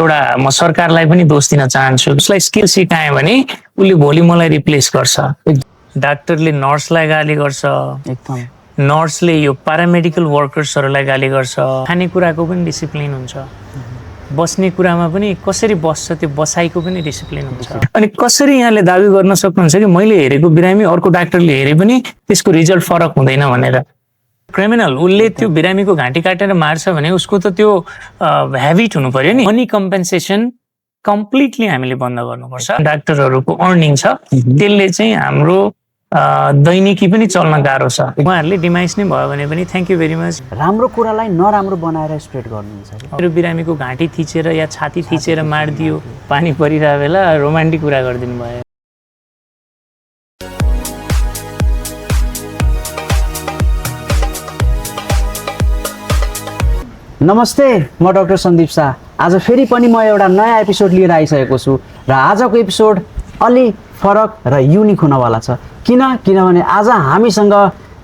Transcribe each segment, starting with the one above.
एउटा म सरकारलाई पनि दोष दिन चाहन्छु। उसलाई स्किल सिकाएँ भने उसले भोलि मलाई रिप्लेस गर्छ। डाक्टरले नर्सलाई गाली गर्छ, नर्सले यो प्यारामेडिकल वर्कर्सहरूलाई गाली गर्छ। खानेकुराको पनि डिसिप्लिन हुन्छ, बस्ने कुरामा पनि कसरी बस्छ त्यो बसाइको पनि डिसिप्लिन हुन्छ। अनि कसरी यहाँले दाबी गर्न सक्नुहुन्छ कि मैले हेरेको बिरामी अर्को डाक्टरले हेरे पनि त्यसको रिजल्ट फरक हुँदैन भनेर? क्रिमिनल उसले त्यो बिरामीको घाँटी काटेर मार्छ भने उसको त त्यो ह्याबिट हुनु पर्यो नि। मनी कम्पेन्सेसन कम्प्लिटली हामीले बन्द गर्नुपर्छ। डाक्टरहरूको अर्निङ छ त्यसले चाहिँ हाम्रो दैनिकी पनि चल्न गाह्रो छ। उहाँहरूले डिमाइस नै भयो भने पनि थ्याङ्क यू भेरी मच। राम्रो कुरालाई नराम्रो बनाएर स्प्रेड गर्नुहुन्छ। मेरो बिरामीको घाँटी थिचेर या छाती थिचेर मारिदियो, पानी परिरहेको बेला रोमान्टिक कुरा गरिदिनु भयो। नमस्ते, म डाक्टर सन्दीप शाह। आज फेरि पनि म एउटा नयाँ एपिसोड लिएर आइसकेको छु र आजको एपिसोड अलि फरक र युनिक हुनवाला छ। किनभने आज हामीसँग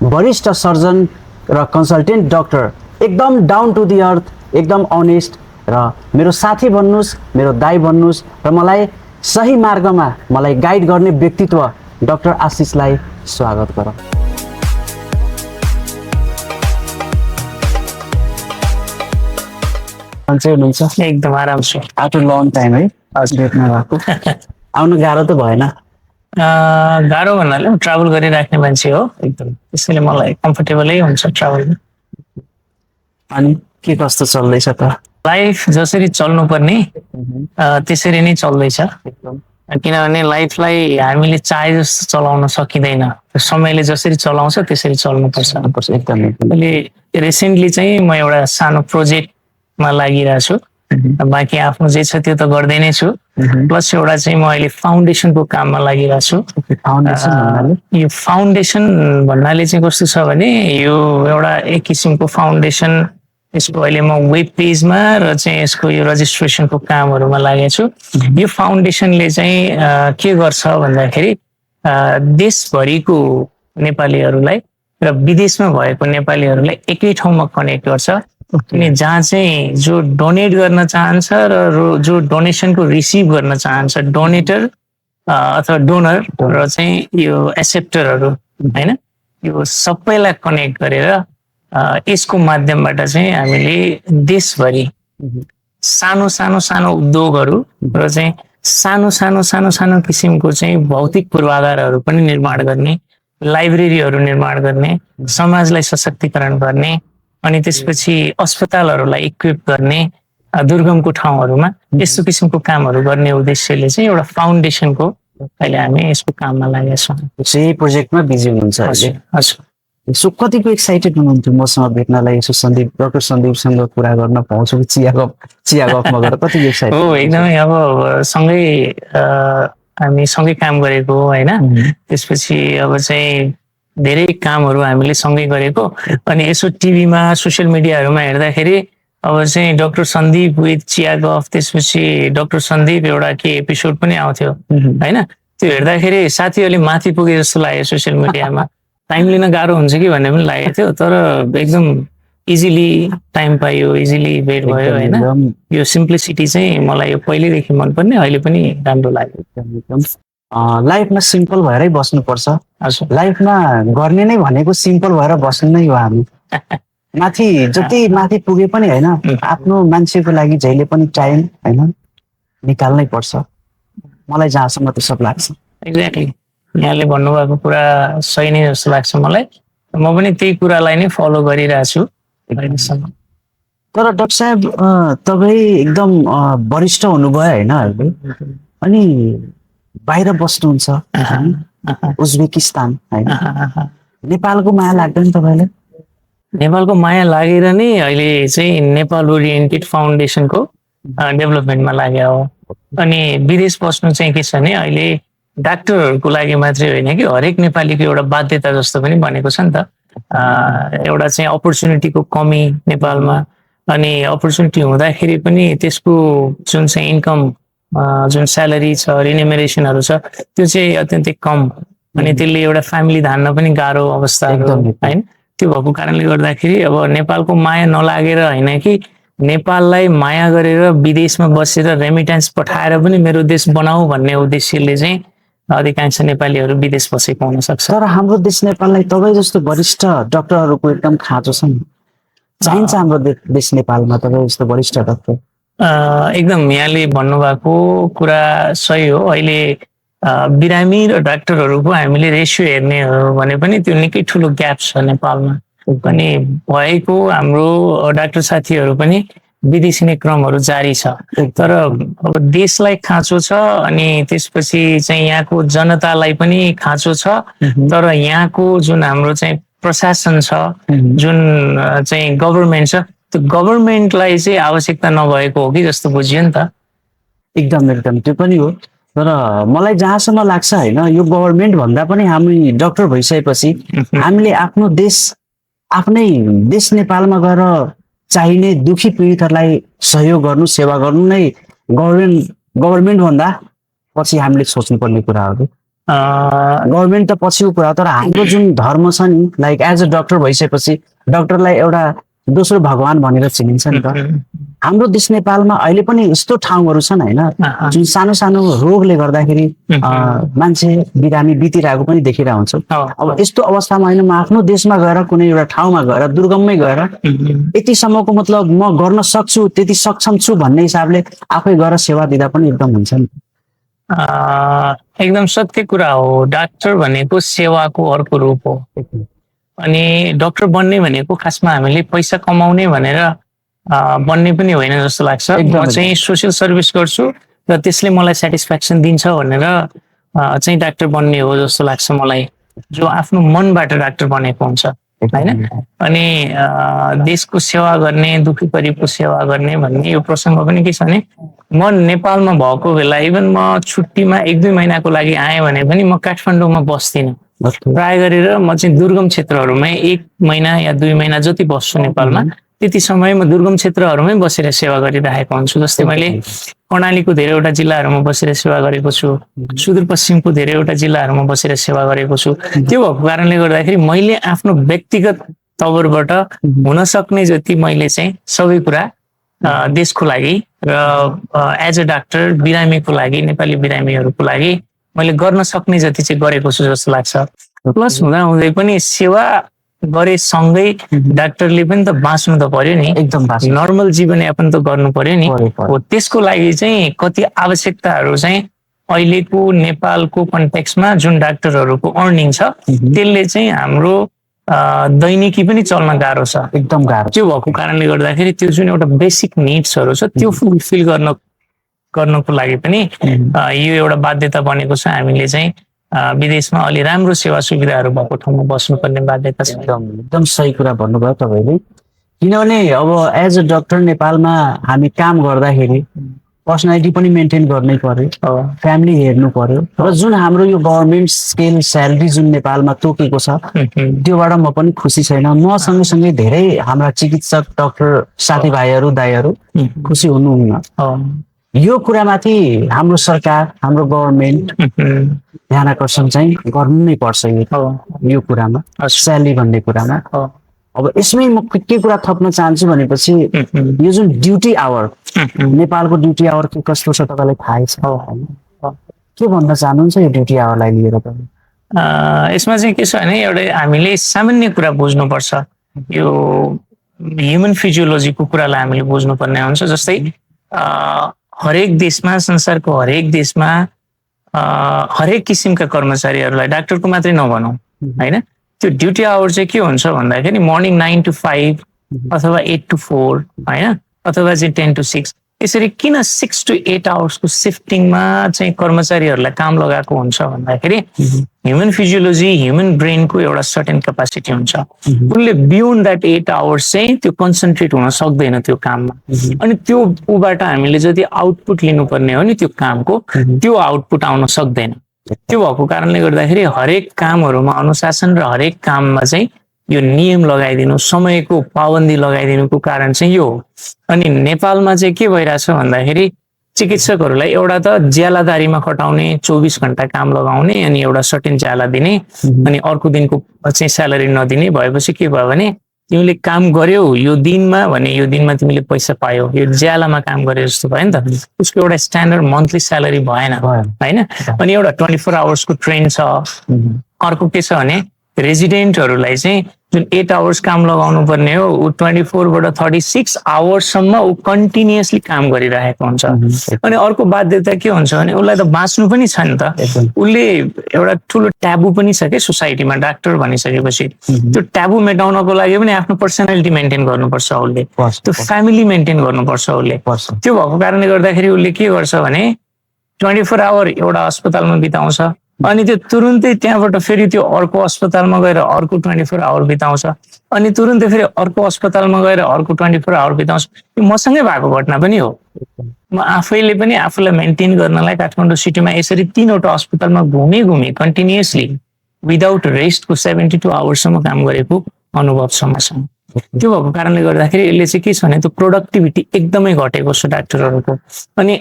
वरिष्ठ सर्जन र कन्सल्टेन्ट डाक्टर, एकदम डाउन टु दि अर्थ, एकदम अनेस्ट र मेरो साथी भन्नुहोस्, मेरो दाइ भन्नुहोस् र मलाई सही मार्गमा मलाई गाइड गर्ने व्यक्तित्व डाक्टर आशिषलाई स्वागत गरौँ। हुनुहुन्छ एकदम आराम छ। आफ्टर लङ टाइम है भेट्न भएको। आउनु गाह्रो त भएन? गाह्रो भन्नाले ट्राभल गरिराख्ने मान्छे हो एकदम, त्यसैले मलाई कम्फर्टेबलै हुन्छ ट्राभलमा। अनि के कस्तो चल्दैछ त? लाइफ जसरी चल्नुपर्ने त्यसरी नै चल्दैछ। किनभने लाइफलाई हामीले चाहे जस्तो चलाउन सकिँदैन, समयले जसरी चलाउँछ त्यसरी चल्नुपर्छ। एकदम। अहिले रिसेन्टली चाहिँ म एउटा सानो प्रोजेक्टमा लागिरहेको छु। बाँकी आफ्नो जे छ त्यो त गर्दै नै छु, प्लस एउटा चाहिँ म अहिले फाउन्डेसनको काममा लागिरहेको छु। यो फाउन्डेसन भन्नाले चाहिँ कस्तो छ भने यो एउटा एक किसिमको फाउन्डेसन, यसको अहिले म वेब पेजमा र चाहिँ यसको यो रजिस्ट्रेसनको कामहरूमा लागेको छु। यो फाउन्डेसनले चाहिँ के गर्छ भन्दाखेरि देशभरिको नेपालीहरूलाई र विदेशमा भएको नेपालीहरूलाई एकै ठाउँमा कनेक्ट गर्छ। अनि जहाँ चाहिँ जो डोनेट गर्न चाहन्छ र जो डोनेसनको रिसिभ गर्न चाहन्छ, डोनेटर अथवा डोनर र चाहिँ यो एक्सेप्टरहरू होइन, यो सबैलाई कनेक्ट गरेर यसको माध्यमबाट चाहिँ हामीले देशभरि सानो सानो सानो उद्योगहरू र चाहिँ सानो सानो सानो सानो किसिमको चाहिँ भौतिक पूर्वाधारहरू पनि निर्माण गर्ने, लाइब्रेरीहरू निर्माण गर्ने, समाजलाई सशक्तिकरण गर्ने, अनि त्यसपछि अस्पतालहरूलाई इक्विप गर्ने दुर्गमको ठाउँहरूमा यस्तो किसिमको कामहरू गर्ने उद्देश्यले चाहिँ एउटा फाउन्डेसनको अहिले हामी यसको काममा लागेका छौँ। यही प्रोजेक्टमा बिजी हुनुहुन्छ? हजुर। सो कतिको एक्साइटेड हुनुहुन्थ्यो मसँग भेट्नलाई? यसो डाक्टर सन्दीपसँग कुरा गर्न पाउँछु, चिया गफमा गएर कति एक्साइटेड? हो, एकदमै। अब हामी सँगै काम गरेको होइन, त्यसपछि अब चाहिँ धेरै कामहरू हामीले सँगै गरेको। अनि यसो टिभीमा सोसियल मिडियाहरूमा हेर्दाखेरि अब चाहिँ डाक्टर सन्दीप विथ चिया गफ, त्यसपछि डाक्टर सन्दीप एउटा के एपिसोड पनि आउँथ्यो होइन। त्यो हेर्दाखेरि साथीहरूले माथि पुगे जस्तो लाग्यो सोसियल मिडियामा। टाइम लिन गाह्रो हुन्छ कि भन्ने पनि लागेको थियो, तर एकदम इजिली टाइम पाइयो, इजिली भेट भयो होइन। यो सिम्प्लिसिटी चाहिँ मलाई यो पहिल्यैदेखि मनपर्ने, अहिले पनि राम्रो लाग्यो। लाइफमा सिम्पल भएरै बस्नुपर्छ। लाइफमा गर्ने नै भनेको सिम्पल भएर बस्नु नै हो। हामी माथि जति माथि पुगे पनि होइन, आफ्नो मान्छेको लागि जहिले पनि टाइम होइन निकाल्नै पर्छ। मलाई जहाँसम्म त्यो सब लाग्छ। एक्ज्याक्टली, यहाँले भन्नुभएको कुरा सही नै जस्तो लाग्छ मलाई। म पनि त्यही कुरालाई नै फलो गरिरहेको छु अहिलेसम्म। तर डाक्टर साहब, तपाईँ एकदम वरिष्ठ हुनुभयो होइन अहिले, अनि बाहिर बस्नुहुन्छ उज्बेकिस्तान होइन, नेपालको माया लाग्दैन तपाईँलाई? नेपालको माया लागेर नै अहिले चाहिँ नेपाल ओरिएन्टेड फाउन्डेसनको डेभलपमेन्टमा लाग्यो हो। अनि विदेश बस्नु चाहिँ के छ भने अहिले डाक्टरहरूको लागि मात्रै होइन कि हरेक नेपालीको एउटा बाध्यता जस्तो पनि बनेको छ नि त। एउटा चाहिँ अपर्च्युनिटीको कमी नेपालमा, अनि अपर्च्युनिटी हुँदाखेरि पनि त्यसको जुन चाहिँ इन्कम, जुन स्यालेरी छ, रिन्युमरेसनहरू छ, त्यो चाहिँ अत्यन्तै कम। अनि त्यसले एउटा फ्यामिली धान्न पनि गाह्रो अवस्था होइन। त्यो भएको कारणले गर्दाखेरि अब नेपालको माया नलागेर होइन कि नेपाललाई माया गरेर विदेशमा बसेर रेमिटेन्स पठाएर पनि मेरो देश बनाऊ भन्ने उद्देश्यले चाहिँ अधिकांश नेपालीहरू विदेश बसेको हुन सक्छ। तर हाम्रो देश नेपाललाई तपाईँ जस्तो वरिष्ठ डाक्टरहरूको एकदम खाँचो छ नि, चाहिन्छ हाम्रो देश नेपालमा तपाईँ जस्तो वरिष्ठ डाक्टर। एकदम यहाँले भन्नुभएको कुरा सही हो। अहिले बिरामी र डाक्टरहरूको हामीले रेसियो हेर्ने हो भने पनि त्यो निकै ठुलो ग्याप छ नेपालमा पनि। भएको हाम्रो डाक्टर साथीहरू पनि विदेशिने क्रमहरू जारी छ। तर अब देशलाई खाँचो छ अनि त्यसपछि चाहिँ यहाँको जनतालाई पनि खाँचो छ। तर यहाँको जुन हाम्रो चाहिँ प्रशासन छ, जुन चाहिँ गभर्मेन्ट छ, त्यो गभर्मेन्टलाई चाहिँ आवश्यकता नभएको हो कि जस्तो बुझियो नि त। एकदम एकदम त्यो पनि हो। तर मलाई जहाँसम्म लाग्छ होइन, यो गभर्मेन्ट भन्दा पनि हामी डाक्टर भइसकेपछि हामीले आफ्नो देश, आफ्नै देश नेपालमा गएर चाहिने दुखी पीडितहरूलाई सहयोग गर्नु, सेवा गर्नु नै गभर्मेन्ट भन्दा पछि हामीले सोच्नुपर्ने कुरा हो कि गभर्मेन्ट त पछिको कुरा। तर हाम्रो जुन धर्म छ नि, लाइक एज अ डाक्टर भइसकेपछि डाक्टरलाई एउटा दोस्रो भगवान भनेर चिनिन्छ नि त। हाम्रो देश नेपालमा अहिले पनि यस्तो ठाउँहरू छन् होइन, जुन सानो सानो रोगले गर्दाखेरि मान्छे बिरामी बितिरहेको पनि देखिरहेको हुन्छ। अब यस्तो अवस्थामा होइन, म आफ्नो देशमा गएर कुनै एउटा ठाउँमा गएर दुर्गममै गएर यतिसम्मको मतलब म गर्न सक्छु, त्यति सक्षम छु भन्ने हिसाबले आफै गएर सेवा दिँदा पनि एकदम हुन्छ नि। एकदम सत्य कुरा हो। डाक्टर भनेको सेवाको अर्को रूप हो। अनि डाक्टर बन्ने भनेको खासमा हामीले पैसा कमाउने भनेर बन्ने पनि होइन जस्तो लाग्छ। म चाहिँ सोसियल सर्भिस गर्छु र त्यसले मलाई सेटिस्फ्याक्सन दिन्छ भनेर चाहिँ डाक्टर बन्ने हो जस्तो लाग्छ मलाई, जो आफ्नो मनबाट डाक्टर बनेको हुन्छ होइन। अनि देशको सेवा गर्ने, दुखी गरिबको सेवा गर्ने भन्ने यो प्रसङ्ग पनि के छ भने, म नेपालमा भएको बेला इभन म छुट्टीमा 1-2 महिनाको लागि आएँ भने पनि म काठमाडौँमा बस्दिनँ। प्राय गरेर म चाहिँ दुर्गम क्षेत्रहरूमै 1 महिना या 2 महिना जति बस्छु नेपालमा, त्यति समय म दुर्गम क्षेत्रहरूमै बसेर सेवा गरिरहेको हुन्छु। जस्तै मैले कर्णालीको धेरैवटा जिल्लाहरूमा बसेर सेवा गरेको छु, सुदूरपश्चिमको धेरैवटा जिल्लाहरूमा बसेर सेवा गरेको छु। त्यो भएको कारणले गर्दाखेरि मैले आफ्नो व्यक्तिगत तवरबाट हुन सक्ने जति मैले चाहिँ सबै कुरा देशको लागि र एज अ डाक्टर बिरामीको लागि, नेपाली बिरामीहरूको लागि मैले गर्न सक्ने जति चाहिँ गरेको छु जस्तो लाग्छ। प्लस हुँदै पनि सेवा गरे सँगै डाक्टरले पनि त बाँच्नु त पर्यो नि, एकदम नर्मल जीवनयापन त गर्नु पर्यो नि। हो त्यसको लागि चाहिँ कति आवश्यकताहरू चाहिँ अहिलेको नेपालको कन्टेक्स्टमा जुन डाक्टरहरूको अर्निङ छ त्यसले चाहिँ हाम्रो दैनिकी पनि चल्न गाह्रो छ, एकदम गाह्रो। त्यो भएको कारणले गर्दाखेरि त्यो जुन एउटा बेसिक निड्सहरू छ त्यो फुलफिल गर्नको लागि पनि यो एउटा बाध्यता बनेको छ। हामीले चाहिँ विदेशमा अलि राम्रो सेवा सुविधाहरू भएको ठाउँमा बस्नुपर्ने बाध्यता छ। एकदम सही कुरा भन्नुभयो तपाईँले। किनभने अब एज अ डाक्टर नेपालमा हामी काम गर्दाखेरि पर्सनालिटी पनि मेन्टेन गर्नै पर्यो, फ्यामिली हेर्नु पर्यो, र जुन हाम्रो यो गभर्मेन्ट स्केल स्यालेरी जुन नेपालमा तोकेको छ त्योबाट म पनि खुसी छैन। म सँगसँगै धेरै हाम्रा चिकित्सक डाक्टर साथीभाइहरू दाइहरू खुसी हुनुहुन्न। यो कुरामाथि हाम्रो सरकार, हाम्रो गभर्मेन्ट ध्यान आकर्षण चाहिँ गर्नु नै पर्छ यो कुरामा, स्यालेरी भन्ने कुरामा। अब यसमै म के कुरा थप्न चाहन्छु भनेपछि यो जुन ड्युटी आवर, नेपालको ड्युटी आवर के कस्तो छ तपाईँलाई थाहै छ, के भन्न चाहनुहुन्छ यो ड्युटी आवरलाई लिएर? यसमा चाहिँ के छ भने एउटा हामीले सामान्य कुरा बुझ्नुपर्छ। यो ह्युमन फिजियोलोजीको कुरालाई हामीले बुझ्नुपर्ने हुन्छ। जस्तै हरेक देशमा, संसारको हरेक देशमा हरेक किसिमका कर्मचारीहरूलाई, डाक्टरको मात्रै नभनौँ होइन, त्यो ड्युटी आवर चाहिँ के हुन्छ भन्दाखेरि मर्निङ 9 to 5 अथवा 8 to 4 होइन, अथवा चाहिँ 10 to 6, यसरी किन 6 to 8 आवर्सको सिफ्टिङमा चाहिँ कर्मचारीहरूलाई काम लगाएको हुन्छ भन्दाखेरि ह्युमन फिजियोलोजी, ह्युमन ब्रेनको एउटा सर्टेन क्यापासिटी हुन्छ। उनले बियोन्ड द्याट 8 आवर्स चाहिँ त्यो कन्सन्ट्रेट हुन सक्दैन त्यो काममा। अनि त्यो ऊबाट हामीले जति आउटपुट लिनुपर्ने हो नि त्यो कामको, त्यो आउटपुट आउन सक्दैन। त्यो भएको कारणले गर्दाखेरि हरेक कामहरूमा अनुशासन र हरेक काममा चाहिँ यो नियम लगाइदिनु, समयको पाबन्दी लगाइदिनुको कारण चाहिँ यो हो। अनि नेपालमा चाहिँ के भइरहेछ भन्दाखेरि चिकित्सकहरूलाई एउटा त ज्यालादारीमा खटाउने, 24 घण्टा काम लगाउने, अनि एउटा सर्टेन ज्याला दिने, अनि अर्को दिनको चाहिँ स्यालेरी नदिने भएपछि के भयो भने तिमीले काम गर्यौ यो दिनमा भने यो दिनमा तिमीले पैसा पायौ, यो ज्यालामा काम गरे जस्तो भयो नि त। उसको एउटा स्ट्यान्डर्ड मन्थली स्यालेरी भएन होइन। अनि एउटा 24 आवर्सको ट्रेन छ। अर्को के छ भने रेजिडेन्टहरूलाई चाहिँ जुन 8 आवर्स काम लगाउनु पर्ने हो, ऊ 24 बाट 36 आवर्ससम्म ऊ कन्टिन्युअसली काम गरिरहेको हुन्छ। अनि अर्को बाध्यता के हुन्छ भने उसलाई त बाँच्नु पनि छ नि त। उसले एउटा ठुलो ट्याबु पनि छ क्या सोसाइटीमा, डाक्टर भनिसकेपछि त्यो ट्याबु मेटाउनको लागि पनि आफ्नो पर्सनालिटी मेन्टेन गर्नुपर्छ उसले, त्यो फ्यामिली मेन्टेन गर्नुपर्छ उसले। त्यो भएको कारणले गर्दाखेरि उसले के गर्छ भने 24 आवर एउटा अस्पतालमा बिताउँछ, अनि त्यो तुरुन्तै त्यहाँबाट फेरि त्यो अर्को अस्पतालमा गएर अर्को 24 आवर बिताउँछ, अनि तुरुन्तै फेरि अर्को अस्पतालमा गएर अर्को 24 आवर बिताउँछ। यो मसँगै भएको घटना पनि हो। म आफैले पनि आफूलाई मेन्टेन गर्नलाई काठमाडौँ सिटीमा यसरी 3वटा अस्पतालमा घुमी कन्टिन्युअसली विदाउट रेस्टको 72 आवर्ससम्म काम गरेको अनुभव छ मसँग। त्यो भएको कारणले गर्दाखेरि यसले चाहिँ के छ भने त्यो प्रोडक्टिभिटी एकदमै घटेको छ डाक्टरहरूको। अनि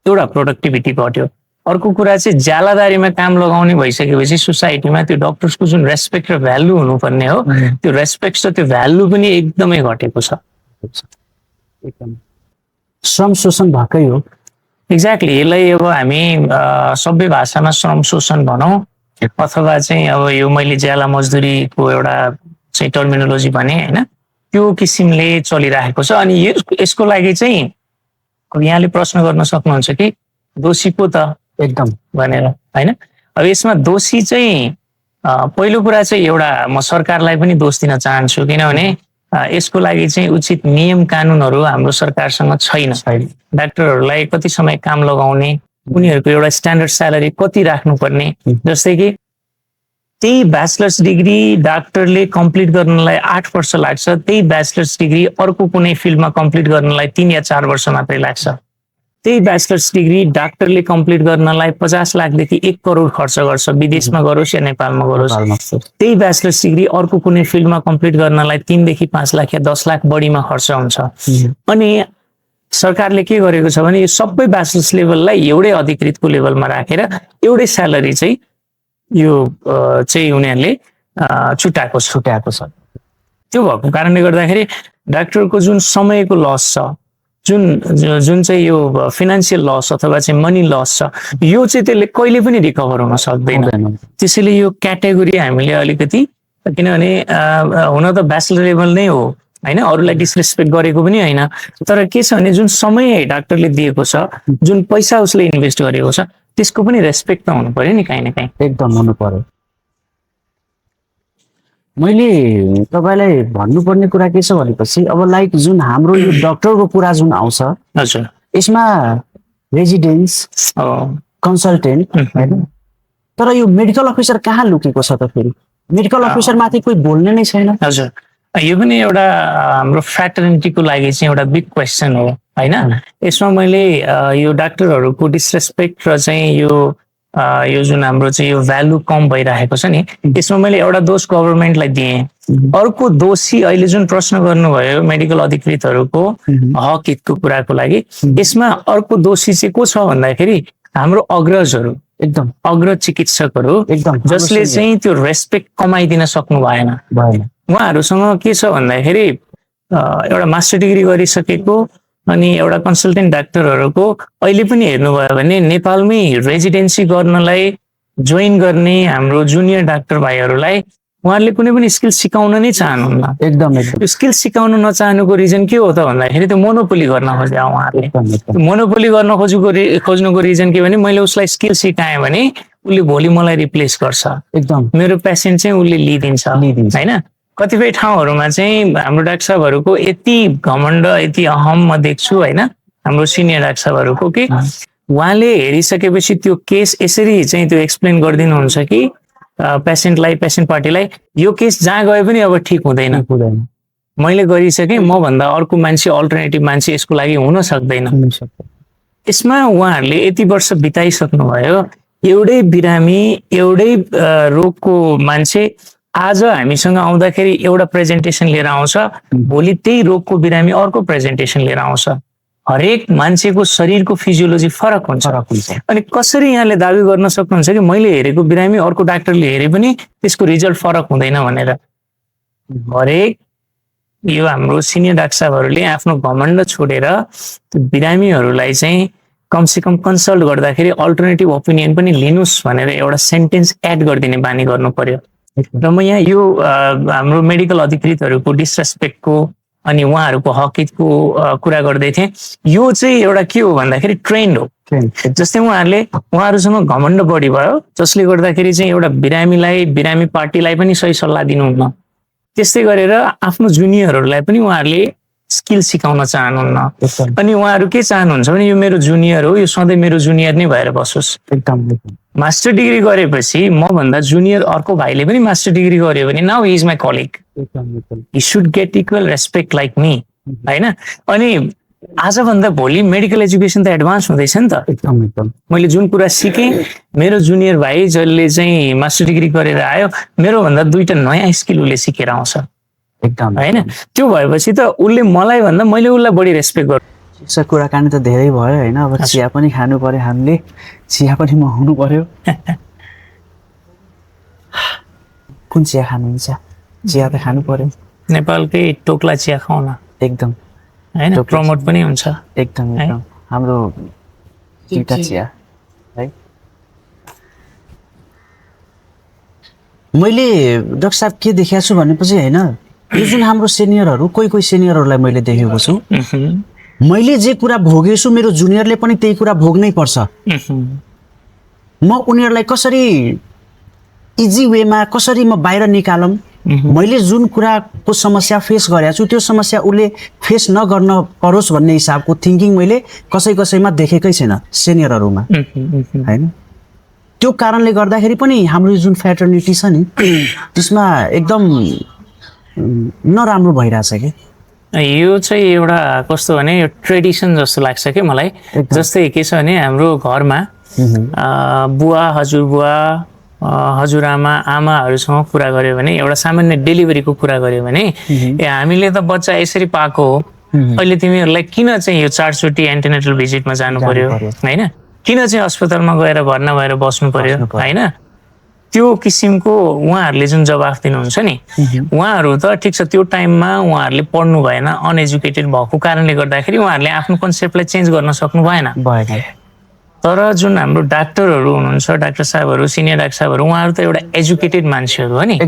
एउटा प्रोडक्टिभिटी घट्यो। अर्को कुरा चाहिँ ज्यालादारीमा काम लगाउने भइसकेपछि सोसाइटीमा त्यो डक्टर्सको जुन रेस्पेक्ट र भ्यालु हुनुपर्ने हो, त्यो रेस्पेक्ट र त्यो भ्यालु पनि एकदमै घटेको छ। श्रम शोषण भएकै हो। एक्ज्याक्टली। यसलाई अब हामी सबै भाषामा श्रम शोषण भनौँ अथवा चाहिँ अब यो मैले ज्याला मजदुरीको एउटा चाहिँ टर्मिनोलोजी भने होइन, त्यो किसिमले चलिरहेको छ। अनि यसको लागि चाहिँ अब यहाँले प्रश्न गर्न सक्नुहुन्छ कि दोषी को त एकदम भनेर होइन। अब यसमा दोषी चाहिँ पहिलो कुरा चाहिँ एउटा म सरकारलाई पनि दोष दिन चाहन्छु, किनभने यसको लागि चाहिँ उचित नियम कानुनहरू हाम्रो सरकारसँग छैन। डाक्टरहरूलाई कति समय काम लगाउने, उनीहरूको एउटा स्ट्यान्डर्ड स्यालेरी कति राख्नुपर्ने, जस्तै कि त्यही ब्याचलर्स डिग्री डाक्टरले कम्प्लिट गर्नलाई 8 वर्ष लाग्छ, त्यही ब्याचलर्स डिग्री अर्को कुनै फिल्डमा कम्प्लिट गर्नलाई 3 या 4 वर्ष मात्रै लाग्छ। त्यही ब्याचलर्स डिग्री डाक्टरले कम्प्लिट गर्नलाई 50 लाखदेखि 1 करोड खर्च गर्छ, विदेशमा गरोस् या नेपालमा गरोस्। त्यही ब्याचलर्स डिग्री अर्को कुनै फिल्डमा कम्प्लिट गर्नलाई 3 देखि 5 लाख या 10 लाख बढीमा खर्च हुन्छ। अनि सरकारले के गरेको छ भने यो सबै ब्याचलर्स लेभललाई एउटै अधिकृतको लेभलमा राखेर एउटै स्यालेरी चाहिँ यो चाहिँ उनीहरूले छुट्याएको छ। त्यो भएको कारणले गर्दाखेरि डाक्टरको जुन समयको लस छ, जुन चाहिँ यो फिनान्सियल लस अथवा चाहिँ मनी लस छ, यो चाहिँ त्यसले कहिले पनि रिकभर हुन सक्दैन। त्यसैले यो क्याटेगोरी हामीले अलिकति, किनभने हुन त ब्याचलर लेभल नै हो होइन, अरूलाई डिसरेस्पेक्ट गरेको पनि होइन, तर के छ भने जुन समय डाक्टरले दिएको छ, जुन पैसा उसले इन्भेस्ट गरेको छ, त्यसको पनि रेस्पेक्ट त हुनु पर्यो नि कहीँ न कहीँ। एकदम हुनु पर्यो। मैले तपाईलाई भन्नुपर्ने कुरा के छ भनेपछि अब लाइक जुन हाम्रो यो डाक्टरको कुरा जुन आउँछ, हजुर, यसमा रेजिडेन्स, कन्सल्टेन्ट हैन, तर यो मेडिकल अफिसर कहाँ लुकेको छ त? फेरि मेडिकल अफिसर माथि कोही बोल्ने नै छैन। हजुर, यो पनि एउटा हाम्रो फ्र्याटर्निटीको लागि चाहिँ एउटा बिग क्वेसन हो होइन। यसमा मैले यो डाक्टरहरूको डिसरेस्पेक्ट र चाहिँ यो जुन हाम्रो चाहिँ यो भ्यालु कम भइरहेको छ नि, यसमा मैले एउटा दोष गभर्मेन्टलाई दिएँ। अर्को दोषी अहिले जुन प्रश्न गर्नुभयो मेडिकल अधिकृतहरूको हक हितको कुराको लागि, यसमा अर्को दोषी चाहिँ को छ भन्दाखेरि हाम्रो अग्रजहरू, एकदम अग्रज चिकित्सकहरू, एकदम जसले चाहिँ त्यो रेस्पेक्ट कमाइदिन सक्नु भएन। उहाँहरूसँग के छ भन्दाखेरि एउटा मास्टर डिग्री गरिसकेको अनि एउटा कन्सल्टेन्ट डाक्टरहरूको अहिले पनि हेर्नुभयो भने नेपालमै रेजिडेन्सी गर्नलाई जोइन गर्ने हाम्रो जुनियर डाक्टर भाइहरूलाई उहाँहरूले कुनै पनि स्किल सिकाउन नै चाहनुहुन्न। एकदम त्यो स्किल सिकाउन नचाहनुको रिजन के हो त भन्दाखेरि त्यो मोनोपोली गर्न खोजे उहाँहरूले। मोनोपोली गर्न खोज्नुको रिजन के भने मैले उसलाई स्किल सिकाएँ भने उसले भोलि मलाई रिप्लेस गर्छ, एकदम मेरो पेसेन्ट चाहिँ उसले लिइदिन्छ होइन। कतिपय ठाउँहरूमा चाहिँ हाम्रो डाक्टर साहबहरूको यति घमण्ड, यति अहम म देख्छु होइन, हाम्रो सिनियर डाक्टर साहबहरूको कि उहाँले हेरिसकेपछि त्यो केस यसरी चाहिँ त्यो एक्सप्लेन गरिदिनुहुन्छ कि पेसेन्टलाई, पेसेन्ट पार्टीलाई, यो केस जहाँ गए पनि अब ठिक हुँदैन, मैले गरिसकेँ, म भन्दा अर्को मान्छे अल्टरनेटिभ मान्छे यसको लागि हुन सक्दैन। यसमा उहाँहरूले यति वर्ष बिताइसक्नुभयो, एउटै बिरामी, एउटै रोगको मान्छे आज हामीसँग आउँदाखेरि एउटा प्रेजेन्टेसन लिएर आउँछ, भोलि त्यही रोगको बिरामी अर्को प्रेजेन्टेसन लिएर आउँछ। हरेक मान्छेको शरीरको फिजियोलोजी फरक हुन्छ। अनि कसरी यहाँले दाबी गर्न सक्नुहुन्छ कि मैले हेरेको बिरामी अर्को डाक्टरले हेरे पनि त्यसको रिजल्ट फरक हुँदैन भनेर? हरेक यो हाम्रो सिनियर डाक्टर साहबहरूले आफ्नो घमण्ड छोडेर त्यो बिरामीहरूलाई चाहिँ कमसेकम कन्सल्ट गर्दाखेरि अल्टरनेटिभ ओपिनियन पनि लिनुहोस् भनेर एउटा सेन्टेन्स एड गरिदिने बानी गर्नु पर्यो। र म यहाँ यो हाम्रो मेडिकल अधिकृतहरूको डिसरेस्पेक्टको अनि उहाँहरूको हकितको कुरा गर्दै थिएँ। यो चाहिँ एउटा के हो भन्दाखेरि ट्रेन्ड हो। जस्तै उहाँहरूसँग घमण्ड बढी भयो, जसले गर्दाखेरि चाहिँ एउटा बिरामी पार्टीलाई पनि सही सल्लाह दिनुहुन्न। त्यस्तै गरेर आफ्नो जुनियरहरूलाई पनि उहाँहरूले स्किल सिकाउन चाहनुहुन्न। अनि उहाँहरू के चाहनुहुन्छ भने यो मेरो जुनियर हो, यो सधैँ मेरो जुनियर नै भएर बसोस्। एकदम मास्टर डिग्री गरेपछि म भन्दा जुनियर अर्को भाइले पनि मास्टर डिग्री गर्यो भने now he is my colleague, he should get equal respect like me, होइन? अनि आजभन्दा भोलि मेडिकल एजुकेसन त एडभान्स हुँदैछ नि त। एकदम मैले जुन कुरा सिकेँ, मेरो जुनियर भाइ जसले चाहिँ मास्टर डिग्री गरेर आयो, मेरो भन्दा 2टा नयाँ स्किल उसले सिकेर आउँछ। एकदम होइन? त्यो भएपछि त उसले मलाई भन्दा मैले उसलाई बढी रेस्पेक्ट गर्छु। कुराकानी त धेरै भयो होइन, अब चिया पनि खानु पर्यो, हामीले चिया पनि मगाउनु पर्यो। कुन चिया खानुहुन्छ? चिया त खानु पर्यो, नेपालकै टोक्ला चिया खाउन। एकदम होइन, प्रमोट पनि हुन्छ। एकदम हाम्रो दुईटा चिया है। मैले डाक्टर साहब के देखेको छु भनेपछि होइन, यो जुन हाम्रो सिनियरहरू कोही सिनियरहरूलाई मैले देखेको छु, मैले जे कुरा भोगेछु मेरो जुनियरले पनि त्यही कुरा भोग्नै पर्छ। म उनीहरूलाई कसरी इजी वेमा कसरी म बाहिर निकालौँ, मैले जुन कुराको समस्या फेस गरेको छु त्यो समस्या उसले फेस नगर्न परोस् भन्ने हिसाबको थिङ्किङ मैले कसैमा देखेकै छैन सिनियरहरूमा, होइन? त्यो कारणले गर्दाखेरि पनि हाम्रो जुन फ्याटर्निटी छ नि त्यसमा एकदम नराम्रो भइरहेछ कि। यो चाहिँ एउटा कस्तो भने यो ट्रेडिसन जस्तो लाग्छ कि मलाई। जस्तै के छ भने हाम्रो घरमा बुवा, हजुरबुवा, हजुरआमा, आमाहरूसँग कुरा गर्यो भने, एउटा सामान्य डेलिभरीको कुरा गर्यो भने, हामीले त बच्चा यसरी पाएको हो, अहिले तिमीहरूलाई किन चाहिँ यो 4 चोटि एन्टिनेटल भिजिटमा जानु पर्यो, होइन? किन चाहिँ अस्पतालमा गएर भर्ना भएर बस्नु पर्यो, होइन? त्यो किसिमको उहाँहरूले जुन जवाफ दिनुहुन्छ नि, उहाँहरू त ठिक छ त्यो टाइममा उहाँहरूले पढ्नु भएन, अनएजुकेटेड भएको कारणले गर्दाखेरि उहाँहरूले आफ्नो कन्सेप्टलाई चेन्ज गर्न सक्नु भएन। तर जुन हाम्रो डाक्टरहरू हुनुहुन्छ, डाक्टर साहबहरू, सिनियर डाक्टर साहबहरू, उहाँहरू त एउटा एजुकेटेड मान्छेहरू हो नि,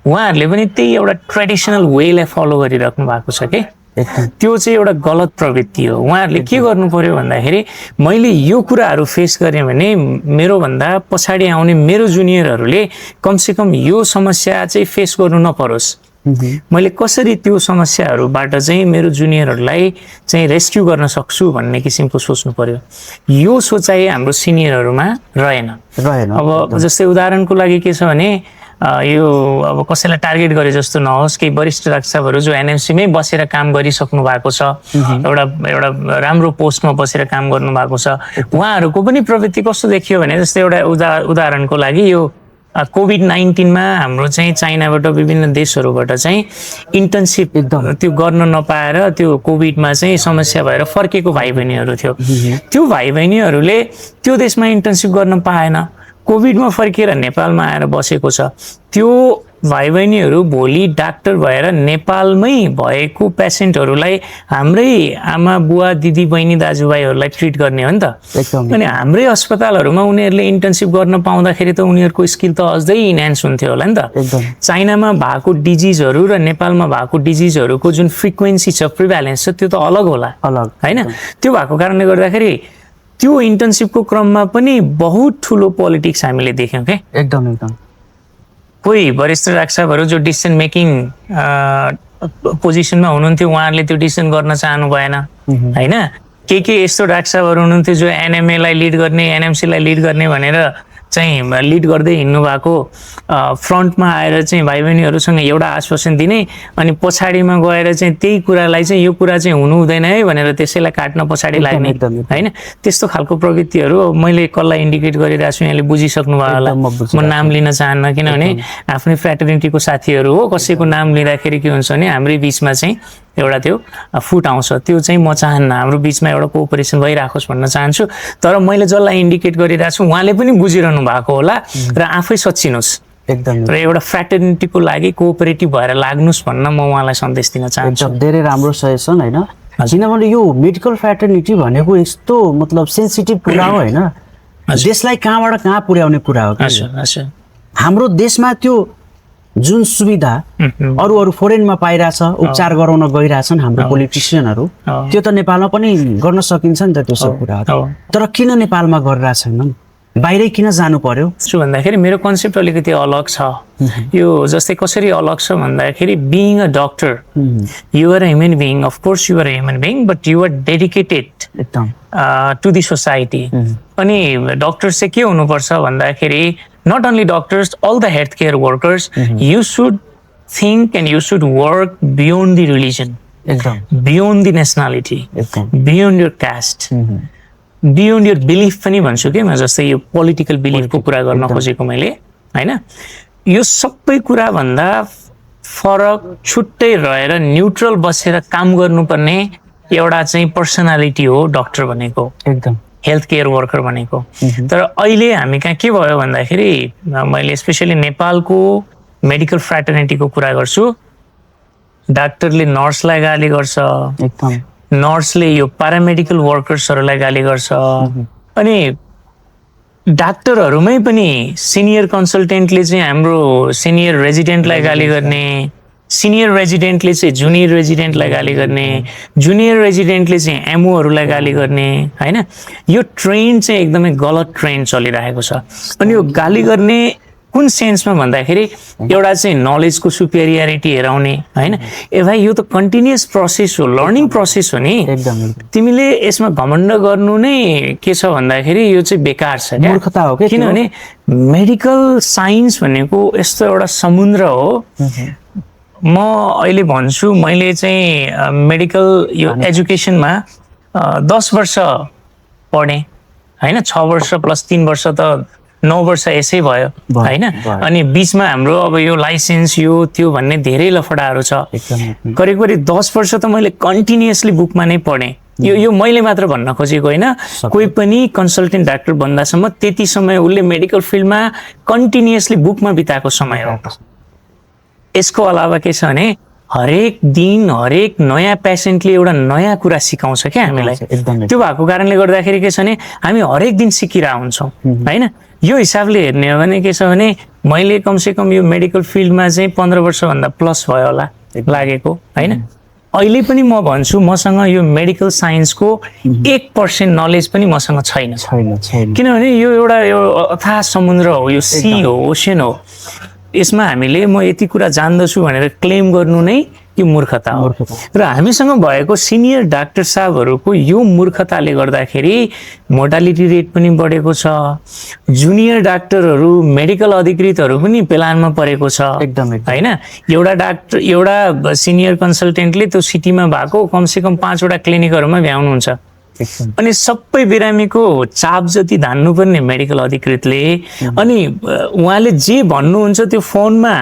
उहाँहरूले पनि त्यही एउटा ट्रेडिसनल वेलाई फलो गरिराख्नु भएको छ कि। त्यो चाहिँ एउटा गलत प्रवृत्ति हो। उहाँहरूले के गर्नु पर्यो भन्दाखेरि, मैले यो कुराहरू फेस गरेँ भने मेरो भन्दा पछाडि आउने मेरो जुनियरहरूले कमसेकम यो समस्या चाहिँ फेस गर्नु नपरोस्, मैले कसरी त्यो समस्याहरूबाट चाहिँ मेरो जुनियरहरूलाई चाहिँ रेस्क्यु गर्न सक्छु भन्ने किसिमको सोच्नु पर्यो। यो सोचाइ हाम्रो सिनियरहरूमा रहेन। अब जस्तै उदाहरणको लागि के छ भने, यो अब कसैलाई टार्गेट गरे जस्तो नहोस्, केही वरिष्ठ डाक्टर साहबहरू जो एनएमसीमै बसेर काम गरिसक्नु भएको छ, एउटा राम्रो पोस्टमा बसेर काम गर्नु भएको छ, उहाँहरूको पनि प्रवृत्ति कस्तो देखियो भने, जस्तै एउटा उदाहरणको लागि यो कोभिड-19 हाम्रो चाहिँ चाइनाबाट विभिन्न देशहरूबाट चाहिँ इन्टर्नसिप त्यो गर्न नपाएर त्यो कोभिडमा चाहिँ समस्या भएर फर्केको भाइ बहिनीहरू थियो। त्यो भाइ बहिनीहरूले त्यो देशमा इन्टर्नसिप गर्न पाएन, कोभिडमा फर्केर नेपालमा आएर बसेको छ। त्यो भाइ बहिनीहरू भोलि डाक्टर भएर नेपालमै भएको पेसेन्टहरूलाई हाम्रै आमा बुवा दिदी बहिनी दाजुभाइहरूलाई ट्रिट गर्ने हो नि त। अनि हाम्रै अस्पतालहरूमा उनीहरूले इन्टर्नसिप गर्न पाउँदाखेरि त उनीहरूको स्किल त अझै इन्हान्स हुन्थ्यो होला नि त। चाइनामा भएको डिजिजहरू र नेपालमा भएको डिजिजहरूको जुन फ्रिक्वेन्सी छ, प्रिभ्यालेन्स छ, त्यो त अलग होला, होइन? त्यो भएको कारणले गर्दाखेरि त्यो इन्टर्नसिपको क्रममा पनि बहुत ठुलो पोलिटिक्स हामीले देख्यौँ क्या। एकदम कोही वरिष्ठ डाक्टर साहबहरू जो डिसिसन मेकिङ पोजिसनमा हुनुहुन्थ्यो, उहाँहरूले त्यो डिसिसन गर्न चाहनु भएन, होइन? के यस्तो डाक्टर साहबहरू हुनुहुन्थ्यो जो एनएमएलाई लिड गर्ने, एनएमसीलाई लिड गर्ने भनेर चाहिँ लिड गर्दै हिँड्नु भएको, फ्रन्टमा आएर चाहिँ भाइ बहिनीहरूसँग एउटा आश्वासन दिने, अनि पछाडिमा गएर चाहिँ त्यही कुरालाई चाहिँ यो कुरा चाहिँ हुनु हुँदैन है भनेर त्यसैलाई काट्न पछाडि लाग्ने, होइन? त्यस्तो खालको प्रवृत्तिहरू मैले कसलाई इन्डिकेट गरिरहेको छु यहाँले बुझिसक्नु भयो होला। म नाम लिन चाहन्न, किनभने आफ्नै फ्रेटर्निटीको साथीहरू हो, कसैको नाम लिँदाखेरि के हुन्छ भने हाम्रै बिचमा चाहिँ एउटा त्यो फुट आउँछ। त्यो चाहिँ म चाहन्न, हाम्रो बिचमा एउटा कोअपरेसन भइराखोस् भन्न चाहन्छु। तर मैले जसलाई इन्डिकेट गरिरहेको छु उहाँले पनि बुझिरहनु भएको होला र आफै सच्चिनुहोस्, एकदम र एउटा फ्र्याटर्निटीको लागि कोअपरेटिभ भएर लाग्नुस् भन्न म उहाँलाई सन्देश दिन चाहन्छु। एकदम धेरै राम्रो सजेसन होइन, किनभने यो मेडिकल फ्र्याटर्निटी भनेको यस्तो मतलब सेन्सिटिभ कुरा हो होइन, देशलाई कहाँबाट कहाँ पुर्याउने कुरा हो। हाम्रो देशमा त्यो जुन सुविधा अरू फोरेनमा पाइरहेछ, उपचार गराउन गइरहेछन् हाम्रो पोलिटिसियनहरू, त्यो त नेपालमा पनि गर्न सकिन्छ नि त त्यो सब कुराहरू। तर किन नेपालमा गरिरहेछन्, बाहिरै किन जानु पर्यो? भन्दाखेरि मेरो कन्सेप्ट अलिकति अलग छ। यो जस्तै कसरी अलग छ भन्दाखेरि being a doctor, you are a human being, of course you are a human being, but you are dedicated to the society. अनि डक्टर चाहिँ के हुनुपर्छ भन्दाखेरि not only doctors, all the healthcare workers, you should think and you should work beyond the religion, beyond the nationality, beyond your caste, beyond your belief पनि भन्छु के म, जस्तै यो पोलिटिकल बिलिफको कुरा गर्न खोजेको मैले हैन। यो सबै कुरा भन्दा फरक छुट्टै रहेर न्युट्रल बसेर काम गर्नुपर्ने एउटा चाहिँ पर्सनालिटी हो डक्टर भनेको, एकदम हेल्थ केयर वर्कर भनेको। तर अहिले हामी कहाँ के भयो भन्दाखेरि मैले स्पेसली नेपालको मेडिकल फ्र्याटर्निटीको कुरा गर्छु, डाक्टरले नर्सलाई गाली गर्छ, नर्सले यो प्यारामेडिकल वर्कर्सहरूलाई गाली गर्छ, अनि डाक्टरहरूमै पनि सिनियर कन्सल्टेन्टले चाहिँ हाम्रो सिनियर रेजिडेन्टलाई गाली गर्ने, सिनियर रेजिडेन्टले चाहिँ जुनियर रेजिडेन्टलाई गाली गर्ने, जुनियर रेजिडेन्टले चाहिँ एमओहरूलाई गाली गर्ने हैन। यो ट्रेन्ड चाहिँ एकदमै गलत ट्रेन्ड चलिरहेको छ। अनि यो गाली गर्ने कुन सेन्समा भन्दाखेरि एउटा चाहिँ नलेजको सुपेरियरिटी हेराउने हैन। ए भाइ यो त कन्टिन्युअस प्रोसेस हो, लर्निङ प्रोसेस हो नि, तिमीले यसमा घमण्ड गर्नु नै के छ भन्दाखेरि यो चाहिँ बेकार छ, मूर्खता हो। किनभने मेडिकल साइन्स भनेको यस्तो एउटा समुद्र हो। म अहिले भन्छु, मैले चाहिँ मेडिकल यो एजुकेसनमा 10 वर्ष पढेँ हैन, 6 वर्ष प्लस 3 वर्ष त 9 वर्ष यसै भयो हैन। अनि बिचमा हाम्रो अब यो लाइसेन्स यो त्यो भन्ने धेरै लफडाहरू छ। करिब 10 वर्ष त मैले कन्टिन्युअसली बुकमा नै पढेँ। यो मैले मात्र भन्न खोजेको होइन, कोही पनि कन्सल्टेन्ट डाक्टर भन्दासम्म त्यति समय उसले मेडिकल फिल्डमा कन्टिन्युअसली बुकमा बिताएको समय हो। यसको अलावा के छ भने हरेक दिन हरेक नयाँ पेसेन्टले एउटा नयाँ कुरा सिकाउँछ क्या हामीलाई। त्यो भएको कारणले गर्दाखेरि के छ भने हामी हरेक दिन सिकिरहेको हुन्छौँ हैन। यो हिसाबले हेर्ने हो भने के छ भने मैले कमसेकम यो मेडिकल फिल्डमा चाहिँ 15 वर्षभन्दा प्लस भयो होला लागेको हैन। अहिले पनि म भन्छु मसँग यो मेडिकल साइन्सको 1% नलेज पनि मसँग छैन, किनभने यो एउटा यो अथाह समुद्र हो, यो सी हो, ओसन हो। यसमा हामीले म यति कुरा जान्दछु भनेर क्लेम गर्नु नै यो मूर्खता हो। र हामीसँग भएको सिनियर डाक्टर साहबहरूको यो मूर्खताले गर्दाखेरि मोर्टालिटी रेट पनि बढेको छ। जुनियर डाक्टरहरू मेडिकल अधिकृतहरू पनि पेलानमा परेको छ हैन। एउटा डाक्टर एउटा सिनियर कन्सल्टेन्टले त्यो सिटीमा भएको कमसेकम 5 वटा क्लिनिकहरूमा भ्याउनुहुन्छ। अनि सबै बिरामीको चाप जति धान्नुपर्ने मेडिकल अधिकृतले, अनि उहाँले जे भन्नुहुन्छ त्यो फोनमा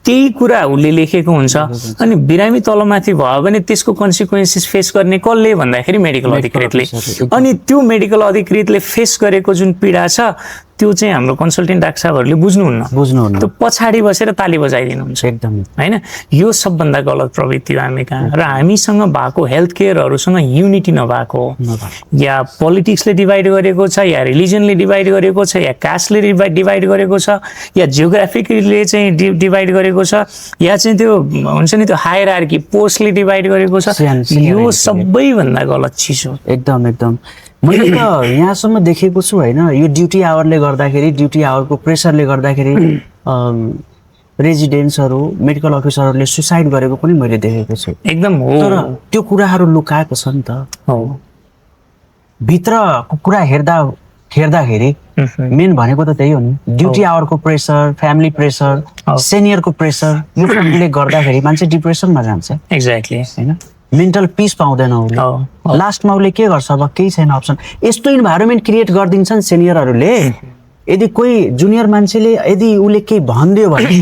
त्यही कुरा उसले लेखेको हुन्छ। अनि बिरामी तलमाथि भयो भने त्यसको कन्सिक्वेन्सेस फेस गर्ने कसले भन्दाखेरि मेडिकल अधिकृतले। अनि त्यो मेडिकल अधिकृतले फेस गरेको जुन पीडा छ त्यो चाहिँ हाम्रो कन्सल्टेन्ट डाक्टर साहबहरूले बुझ्नुहुन्न। त्यो पछाडि बसेर ताली बजाइदिनुहुन्छ एकदम हैन। यो सबभन्दा गलत प्रवृत्ति हो हामी कहाँ। र हामीसँग भएको हेल्थ केयरहरूसँग युनिटी नभएको, या पोलिटिक्सले डिभाइड गरेको छ, या रिलिजनले डिभाइड गरेको छ, या कास्टले डिभाइड गरेको छ, या जियोग्राफिकले चाहिँ डिभाइड गरेको छ, या चाहिँ त्यो हुन्छ नि त्यो हायरार्की पोस्टले डिभाइड गरेको छ। यो सबैभन्दा गलत चिज हो एकदम। मैले त यहाँसम्म देखेको छु होइन, यो ड्युटी आवरले गर्दाखेरि, ड्युटी आवरको प्रेसरले गर्दाखेरि रेजिडेन्ट्सहरू मेडिकल अफिसरहरूले सुसाइड गरेको पनि मैले देखेको छु एकदम हो। तर त्यो कुराहरू लुकाएको छ नि त हो। भित्रको कुरा हेर्दाखेरि मेन भनेको त त्यही हो नि, ड्युटी आवरको प्रेसर, फ्यामिली प्रेसर, सिनियरको प्रेसर, यो सबले गर्दाखेरि मान्छे डिप्रेसनमा जान्छ। एक्ज्याक्टली हैन, मेन्टल पिस पाउँदैन उसले। लास्टमा उसले के गर्छ, अब केही छैन अप्सन। यस्तो इन्भाइरोमेन्ट क्रिएट गरिदिन्छन् सिनियरहरूले, यदि कोही जुनियर मान्छेले यदि उसले केही भनिदियो भने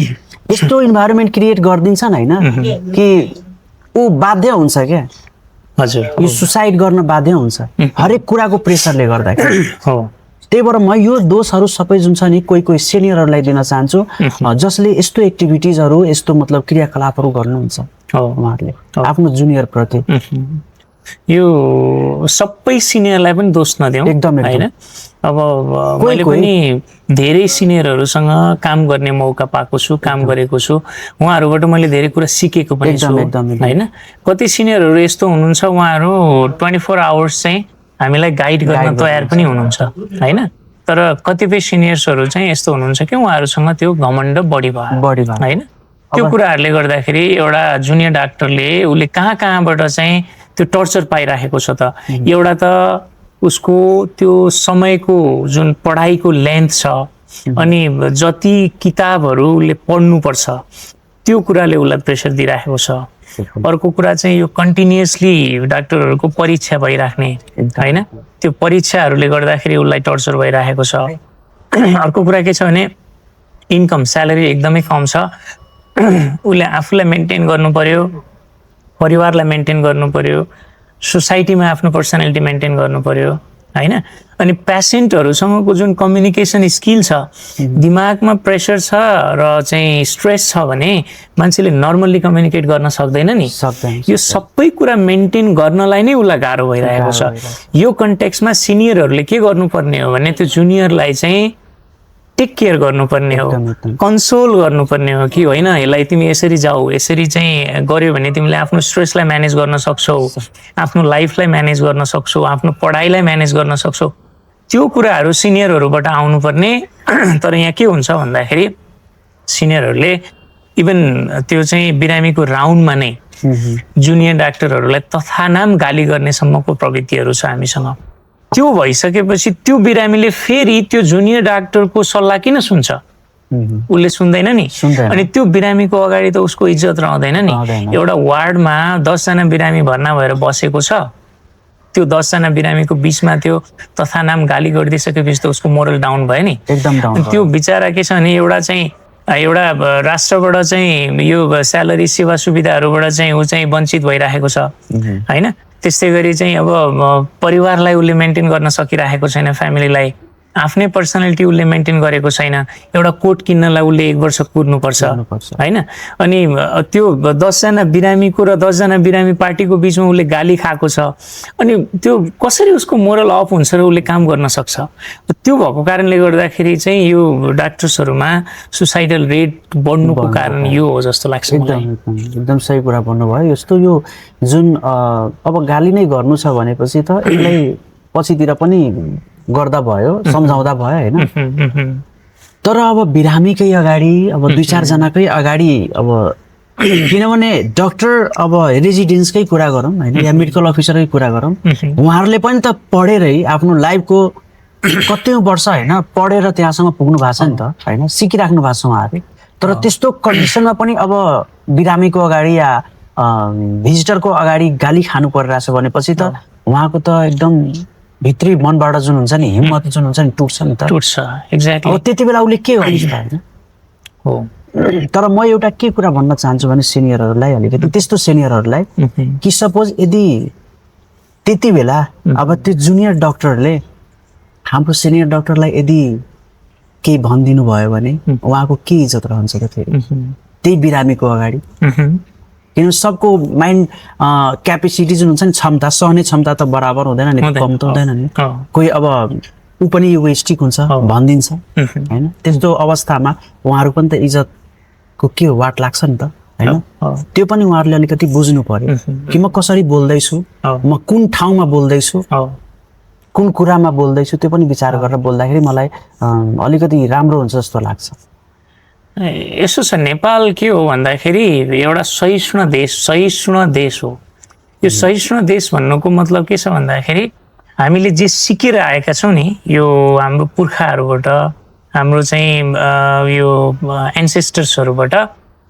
यस्तो इन्भाइरोमेन्ट क्रिएट गरिदिन्छन् होइन कि ऊ बाध्य हुन्छ क्या। हजुर, यो सुसाइड गर्न बाध्य हुन्छ हरेक कुराको प्रेसरले गर्दाखेरि। त्यही भएर म यो दोषहरू सबै जुन छ नि कोही सिनियरहरूलाई दिन चाहन्छु जसले यस्तो एक्टिभिटिजहरू यस्तो मतलब क्रियाकलापहरू गर्नुहुन्छ उहाँहरूले आफ्नो जुनियर प्रति। यो सबै सिनियरलाई पनि दोष नदेऊ एकदम हैन। अब मैले पनि धेरै सिनियरहरूसँग काम गर्ने मौका पाएको छु, काम गरेको छु, उहाँहरूबाट मैले धेरै कुरा सिकेको पनि छु हैन। कति सिनियरहरू यस्तो हुनुहुन्छ उहाँहरू 24 आवर्स चाहिँ हामीलाई गाइड गर्न तयार पनि हुनुहुन्छ हैन। तर कतिपय सिनियर्सहरू चाहिँ यस्तो हुनुहुन्छ कि उहाँहरूसँग त्यो घमण्ड बढी भयो हैन। त्यो कुराहरूले गर्दाखेरि एउटा जुनियर डाक्टरले उसले कहाँबाट चाहिँ त्यो टर्चर पाइराखेको छ त। एउटा त उसको त्यो समयको जुन पढाइको लेन्थ छ अनि जति किताबहरू उसले पढ्नुपर्छ त्यो कुराले उसलाई प्रेसर दिइराखेको छ। अर्को कुरा चाहिँ यो कन्टिन्युअसली डाक्टरहरूको परीक्षा भइराख्ने हैन, त्यो परीक्षाहरूले गर्दाखेरि उसलाई टर्चर भइराखेको छ। अर्को कुरा के छ भने इन्कम स्यालेरी एकदमै कम छ, उसले आफूलाई मेन्टेन गर्नु पर्यो, परिवारलाई मेन्टेन गर्नु पर्यो, सोसाइटीमा आफ्नो पर्सनालिटी मेन्टेन गर्नु पर्यो हैन। अनि पेसेन्टहरूसँगको जुन कम्युनिकेसन स्किल छ, दिमागमा प्रेसर छ र चाहिँ स्ट्रेस छ भने मान्छेले नर्मल्ली कम्युनिकेट गर्न सक्दैन नि। यो सबै कुरा मेन्टेन गर्नलाई नै उसलाई गाह्रो भइरहेको छ। यो कन्टेक्स्टमा सिनियरहरूले के गर्नुपर्ने हो भने त्यो जुनियरलाई चाहिँ टेक केयर गर्नुपर्ने हो, कन्सोल गर्नुपर्ने हो कि होइन यसलाई तिमी यसरी जाऊ, यसरी चाहिँ गर्यो भने तिमीले आफ्नो स्ट्रेसलाई म्यानेज गर्न सक्छौ, आफ्नो लाइफलाई म्यानेज गर्न सक्छौ, आफ्नो पढाइलाई म्यानेज गर्न सक्छौ। त्यो कुराहरू सिनियरहरूबाट आउनुपर्ने। तर यहाँ के हुन्छ भन्दाखेरि सिनियरहरूले इभन त्यो चाहिँ बिरामीको राउन्डमा नै जुनियर डाक्टरहरूलाई तथानाम गाली गर्नेसम्मको प्रवृत्तिहरू छ हामीसँग। त्यो भइसकेपछि त्यो बिरामीले फेरि त्यो जुनियर डाक्टरको सल्लाह किन सुन्छ? उसले सुन्दैन नि। अनि त्यो बिरामीको अगाडि त उसको इज्जत रहँदैन नि। एउटा वार्डमा 10 जना बिरामी भर्ना भएर बसेको छ, त्यो 10 जना बिरामीको बिचमा त्यो तथानाम गाली गरिदिइसकेपछि त उसको मोरल डाउन भयो नि, एकदम डाउन। त्यो बिचारा के छ भने एउटा राष्ट्रबाट चाहिँ यो स्यालेरी सेवा सुविधाहरूबाट चाहिँ ऊ चाहिँ वञ्चित भइराखेको छ हैन। त्यस्तै गरी चाहिँ अब परिवारलाई उसले मेन्टेन गर्न सकिरहेको छैन, फ्यामिलीलाई, आफ्नै पर्सनालिटी उसले मेन्टेन गरेको छैन। एउटा कोट किन्नलाई उसले 1 वर्ष कुर्नुपर्छ हैन। अनि त्यो 10 जना बिरामीको र 10 जना बिरामी पार्टीको बिचमा उसले गाली खाएको छ। अनि त्यो कसरी उसको मोरल अफ हुन्छ र उसले काम गर्न सक्छ? त्यो भएको कारणले गर्दाखेरि चाहिँ यो डाक्टर्सहरूमा सुसाइडल रेट बढ्नुको कारण यो हो जस्तो लाग्छ मलाई। एकदम सही कुरा भन्नुभयो। यस्तो यो जुन अब गाली नै गर्नु छ भनेपछि त यसलाई पछितिर पनि गर्दा भयो, सम्झाउँदा भयो हैन। तर अब बिरामीकै अगाडि अब 2-4 जनाकै अगाडि अब किनभने डाक्टर अब रेजिडेन्सकै कुरा गरौँ हैन या मेडिकल अफिसरकै कुरा गरौँ, उहाँहरूले पनि त पढेरै आफ्नो लाइफको कतैौं वर्ष हैन पढेर त्यहाँसम्म पुग्नु भएको छ नि त हैन, सिकिराख्नु भएको छ उहाँहरूले। तर त्यस्तो कन्डिसनमा पनि अब बिरामीको अगाडि या भिजिटरको अगाडि गाली खानु परिरहेछ भनेपछि त उहाँको त एकदम भित्री मनबाट जुन हुन्छ नि हिम्मत जुन हुन्छ नि टुट्छ नि त। टुट्छ, एक्ज्याक्टली। अब त्यति बेला उसले के गर्छ हैन हो। तर म एउटा के कुरा भन्न चाहन्छु भने सिनियरहरूलाई, अलिकति त्यस्तो सिनियरहरूलाई कि सपोज यदि त्यति बेला अब त्यो जुनियर डाक्टरले हाम्रो सिनियर डाक्टरलाई यदि केही भनिदिनु भयो भने उहाँको के इज्जत रहन्छ त फेरि त्यही बिरामीको अगाडि? किन सबको माइन्ड क्यापेसिटी जुन हुन्छ नि क्षमता, सहने क्षमता त बराबर हुँदैन नि, कम त हुँदैन नि। कोही अब ऊ पनि इगोइस्टिक हुन्छ, भनिदिन्छ हैन। त्यस्तो अवस्थामा उहाँहरू पनि त इज्जतको के हो वाट लाग्छ नि त हैन। त्यो पनि उहाँहरूले अलिकति बुझ्नु पर्यो कि म कसरी बोल्दैछु, म कुन ठाउँमा बोल्दैछु, कुन कुरामा बोल्दैछु, त्यो पनि विचार गरेर बोल्दाखेरि मलाई अलिकति राम्रो हुन्छ जस्तो लाग्छ। यसो छ, नेपाल के हो भन्दाखेरि एउटा सहिष्णु देश हो। यो सहिष्णु देश भन्नुको मतलब के छ भन्दाखेरि हामीले जे सिकेर आएका छौँ नि, यो हाम्रो पुर्खाहरूबाट, हाम्रो चाहिँ यो एन्सेस्टर्सहरूबाट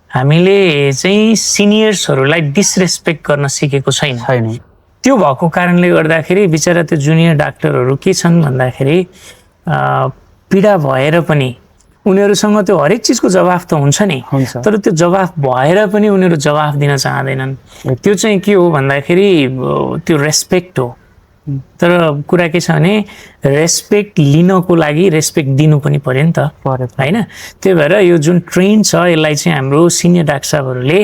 हामीले चाहिँ सिनियर्सहरूलाई डिसरेस्पेक्ट गर्न सिकेको छैन। त्यो भएको कारणले गर्दाखेरि बिचरा त्यो जुनियर डाक्टरहरू के छन् भन्दाखेरि पीडा भएर पनि उनीहरूसँग त्यो हरेक चिजको जवाफ त हुन्छ नि, तर त्यो जवाफ भएर पनि उनीहरू जवाफ दिन चाहँदैनन्। त्यो चाहिँ के हो भन्दाखेरि त्यो रेस्पेक्ट हो, तर कुरा के छ भने रेस्पेक्ट लिनको लागि रेस्पेक्ट दिनु पनि पर्यो नि त होइन। त्यही भएर यो जुन ट्रेन्ड छ यसलाई चाहिँ हाम्रो सिनियर डाक्टर साहबहरूले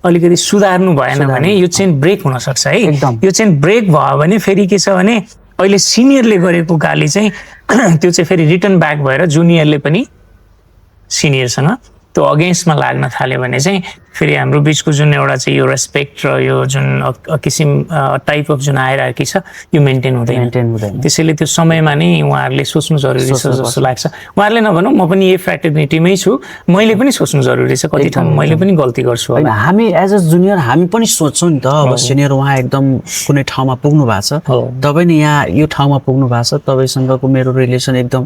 अलिकति सुधार्नु भएन भने यो चेन ब्रेक हुनसक्छ है। यो चेन ब्रेक भयो भने फेरि के छ भने अहिले सिनियरले गरेको गाली चाहिँ त्यो चाहिँ फेरि रिटर्न ब्याक भएर जुनियरले पनि सिनियरसँग त्यो अगेन्स्टमा लाग्न थाल्यो भने चाहिँ फेरि हाम्रो बिचको जुन एउटा चाहिँ यो रेस्पेक्ट र यो जुन किसिम टाइप अफ जुन हायरार्की छ यो मेन्टेन हुँदैन। त्यसैले त्यो समयमा नै उहाँहरूले सोच्नु जरुरी छ जस्तो लाग्छ। उहाँहरूले नभनौँ म पनि यही फ्रेटर्निटीमै छु, मैले पनि सोच्नु जरुरी छ कति ठाउँमा मैले पनि गल्ती गर्छु होला। हामी एज अ जुनियर हामी पनि सोच्छौँ नि त। अब सिनियर उहाँ एकदम कुनै ठाउँमा पुग्नु भएको छ, तपाईँ नि यहाँ यो ठाउँमा पुग्नु भएको छ, तपाईँसँगको मेरो रिलेसन एकदम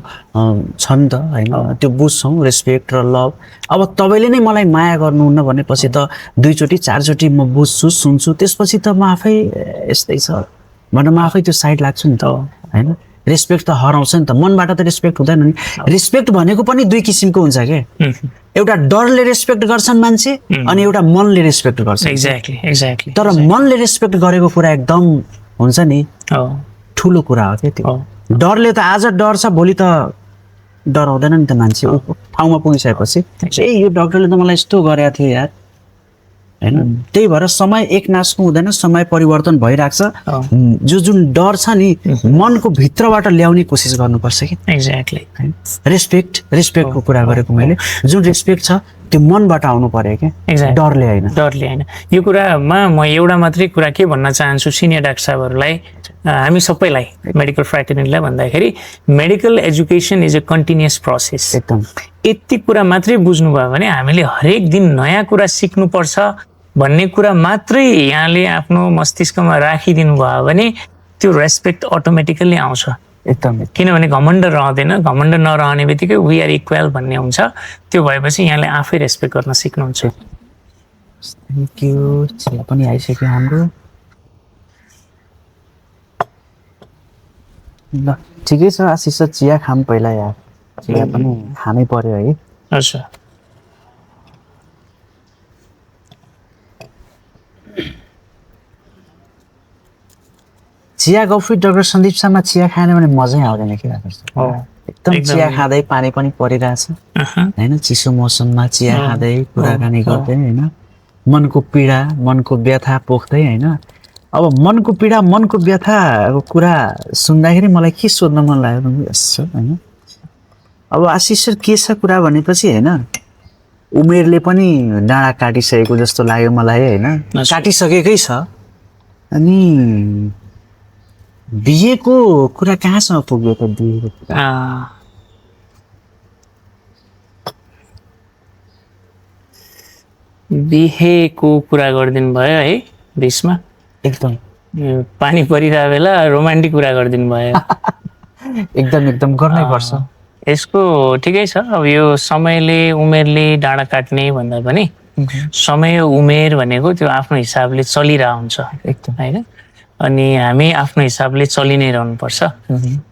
छ नि त होइन। त्यो बुझ्छौँ रेस्पेक्ट र लभ। अब तपाईँले नै मलाई माया गर्नुहुन्न भनेपछि त दुईचोटि चारचोटि म बुझ्छु सुन्छु, त्यसपछि त म आफै यस्तै छ भनेर म आफै त्यो साइड लाग्छु नि त होइन। रेस्पेक्ट त हराउँछ नि त, मनबाट त रेस्पेक्ट हुँदैन नि। रेस्पेक्ट भनेको पनि दुई किसिमको हुन्छ के, एउटा डरले रेस्पेक्ट गर्छन् मान्छे अनि एउटा मनले रेस्पेक्ट गर्छ। एक्ज्याक्टली। तर मनले रेस्पेक्ट गरेको कुरा एकदम हुन्छ नि ठुलो कुरा हो क्या त्यो। डरले त आज डर्छ भोलि त डराउँदैन नि त मान्छे ठाउँमा पुगिसकेपछि। ए यो डाक्टरले त मलाई यस्तो गरेको थियो यार होइन। त्यही भएर समय एक नासको हुँदैन, समय परिवर्तन भइरहेको छ। जुन डर छ नि मनको भित्रबाट ल्याउने कोसिस गर्नुपर्छ कि। एक्ज्याक्टली। रेस्पेक्टको कुरा गरेको मैले, जुन रेस्पेक्ट छ त्यो मनबाट आउनु पर्यो क्या, डरले होइन। यो कुरामा म एउटा मात्रै कुरा के भन्न चाहन्छु सिनियर डाक्टर साहबहरूलाई, हामी सबैलाई मेडिकल फ्रेटर्निटीलाई भन्दाखेरि medical education is a continuous process. एकदम यति कुरा मात्रै बुझ्नुभयो भने हामीले हरेक दिन नयाँ कुरा सिक्नुपर्छ भन्ने कुरा मात्रै यहाँले आफ्नो मस्तिष्कमा राखिदिनु भयो भने त्यो रेस्पेक्ट अटोमेटिकली आउँछ एकदम। किनभने घमण्ड रहँदैन, घमण्ड नरहने बित्तिकै वी आर इक्वल भन्ने हुन्छ। त्यो भएपछि यहाँले आफै रेस्पेक्ट गर्न सिक्नुहुन्छ। Thank you. चिया पनि आइसक्यो हाम्रो। ल ठिकै छ आशिष, चिया खाम पहिला यार, चिया पनि खानै पर्यो है। अच्छा चिया गफ विथ डाक्टर सन्दीप शर्मा चिया खाएन भने मजै आउँदैन कि एकदम। चिया खाँदै पानी पनि परिरहेछ होइन, चिसो मौसममा चिया खाँदै कुराकानी गर्दै होइन, मनको पीडा मनको व्यथा पोख्दै होइन। अब मनको पीडा मनको व्यथाको कुरा सुन्दाखेरि मलाई के सोध्न मन लाग्यो होइन। अब आशिष सर के छ कुरा भनेपछि होइन, उमेरले पनि डाँडा काटिसकेको जस्तो लाग्यो मलाई होइन, काटिसकेकै छ। अनि बिहेको कुरा कहाँसम्म पुग्यो त? बिहेको कुरा बिहेको कुरा गरिदिनु भयो है बिचमा, एकदम पानी परिरहेको बेला रोमान्टिक कुरा गरिदिनु भयो। एकदम गर्नै पर्छ यसको। ठिकै छ, अब यो समयले उमेरले डाँडा काट्ने भन्दा पनि समय उमेर भनेको त्यो आफ्नो हिसाबले चलिरहेको हुन्छ होइन। अनि हामी आफ्नो हिसाबले चलि नै रहनुपर्छ।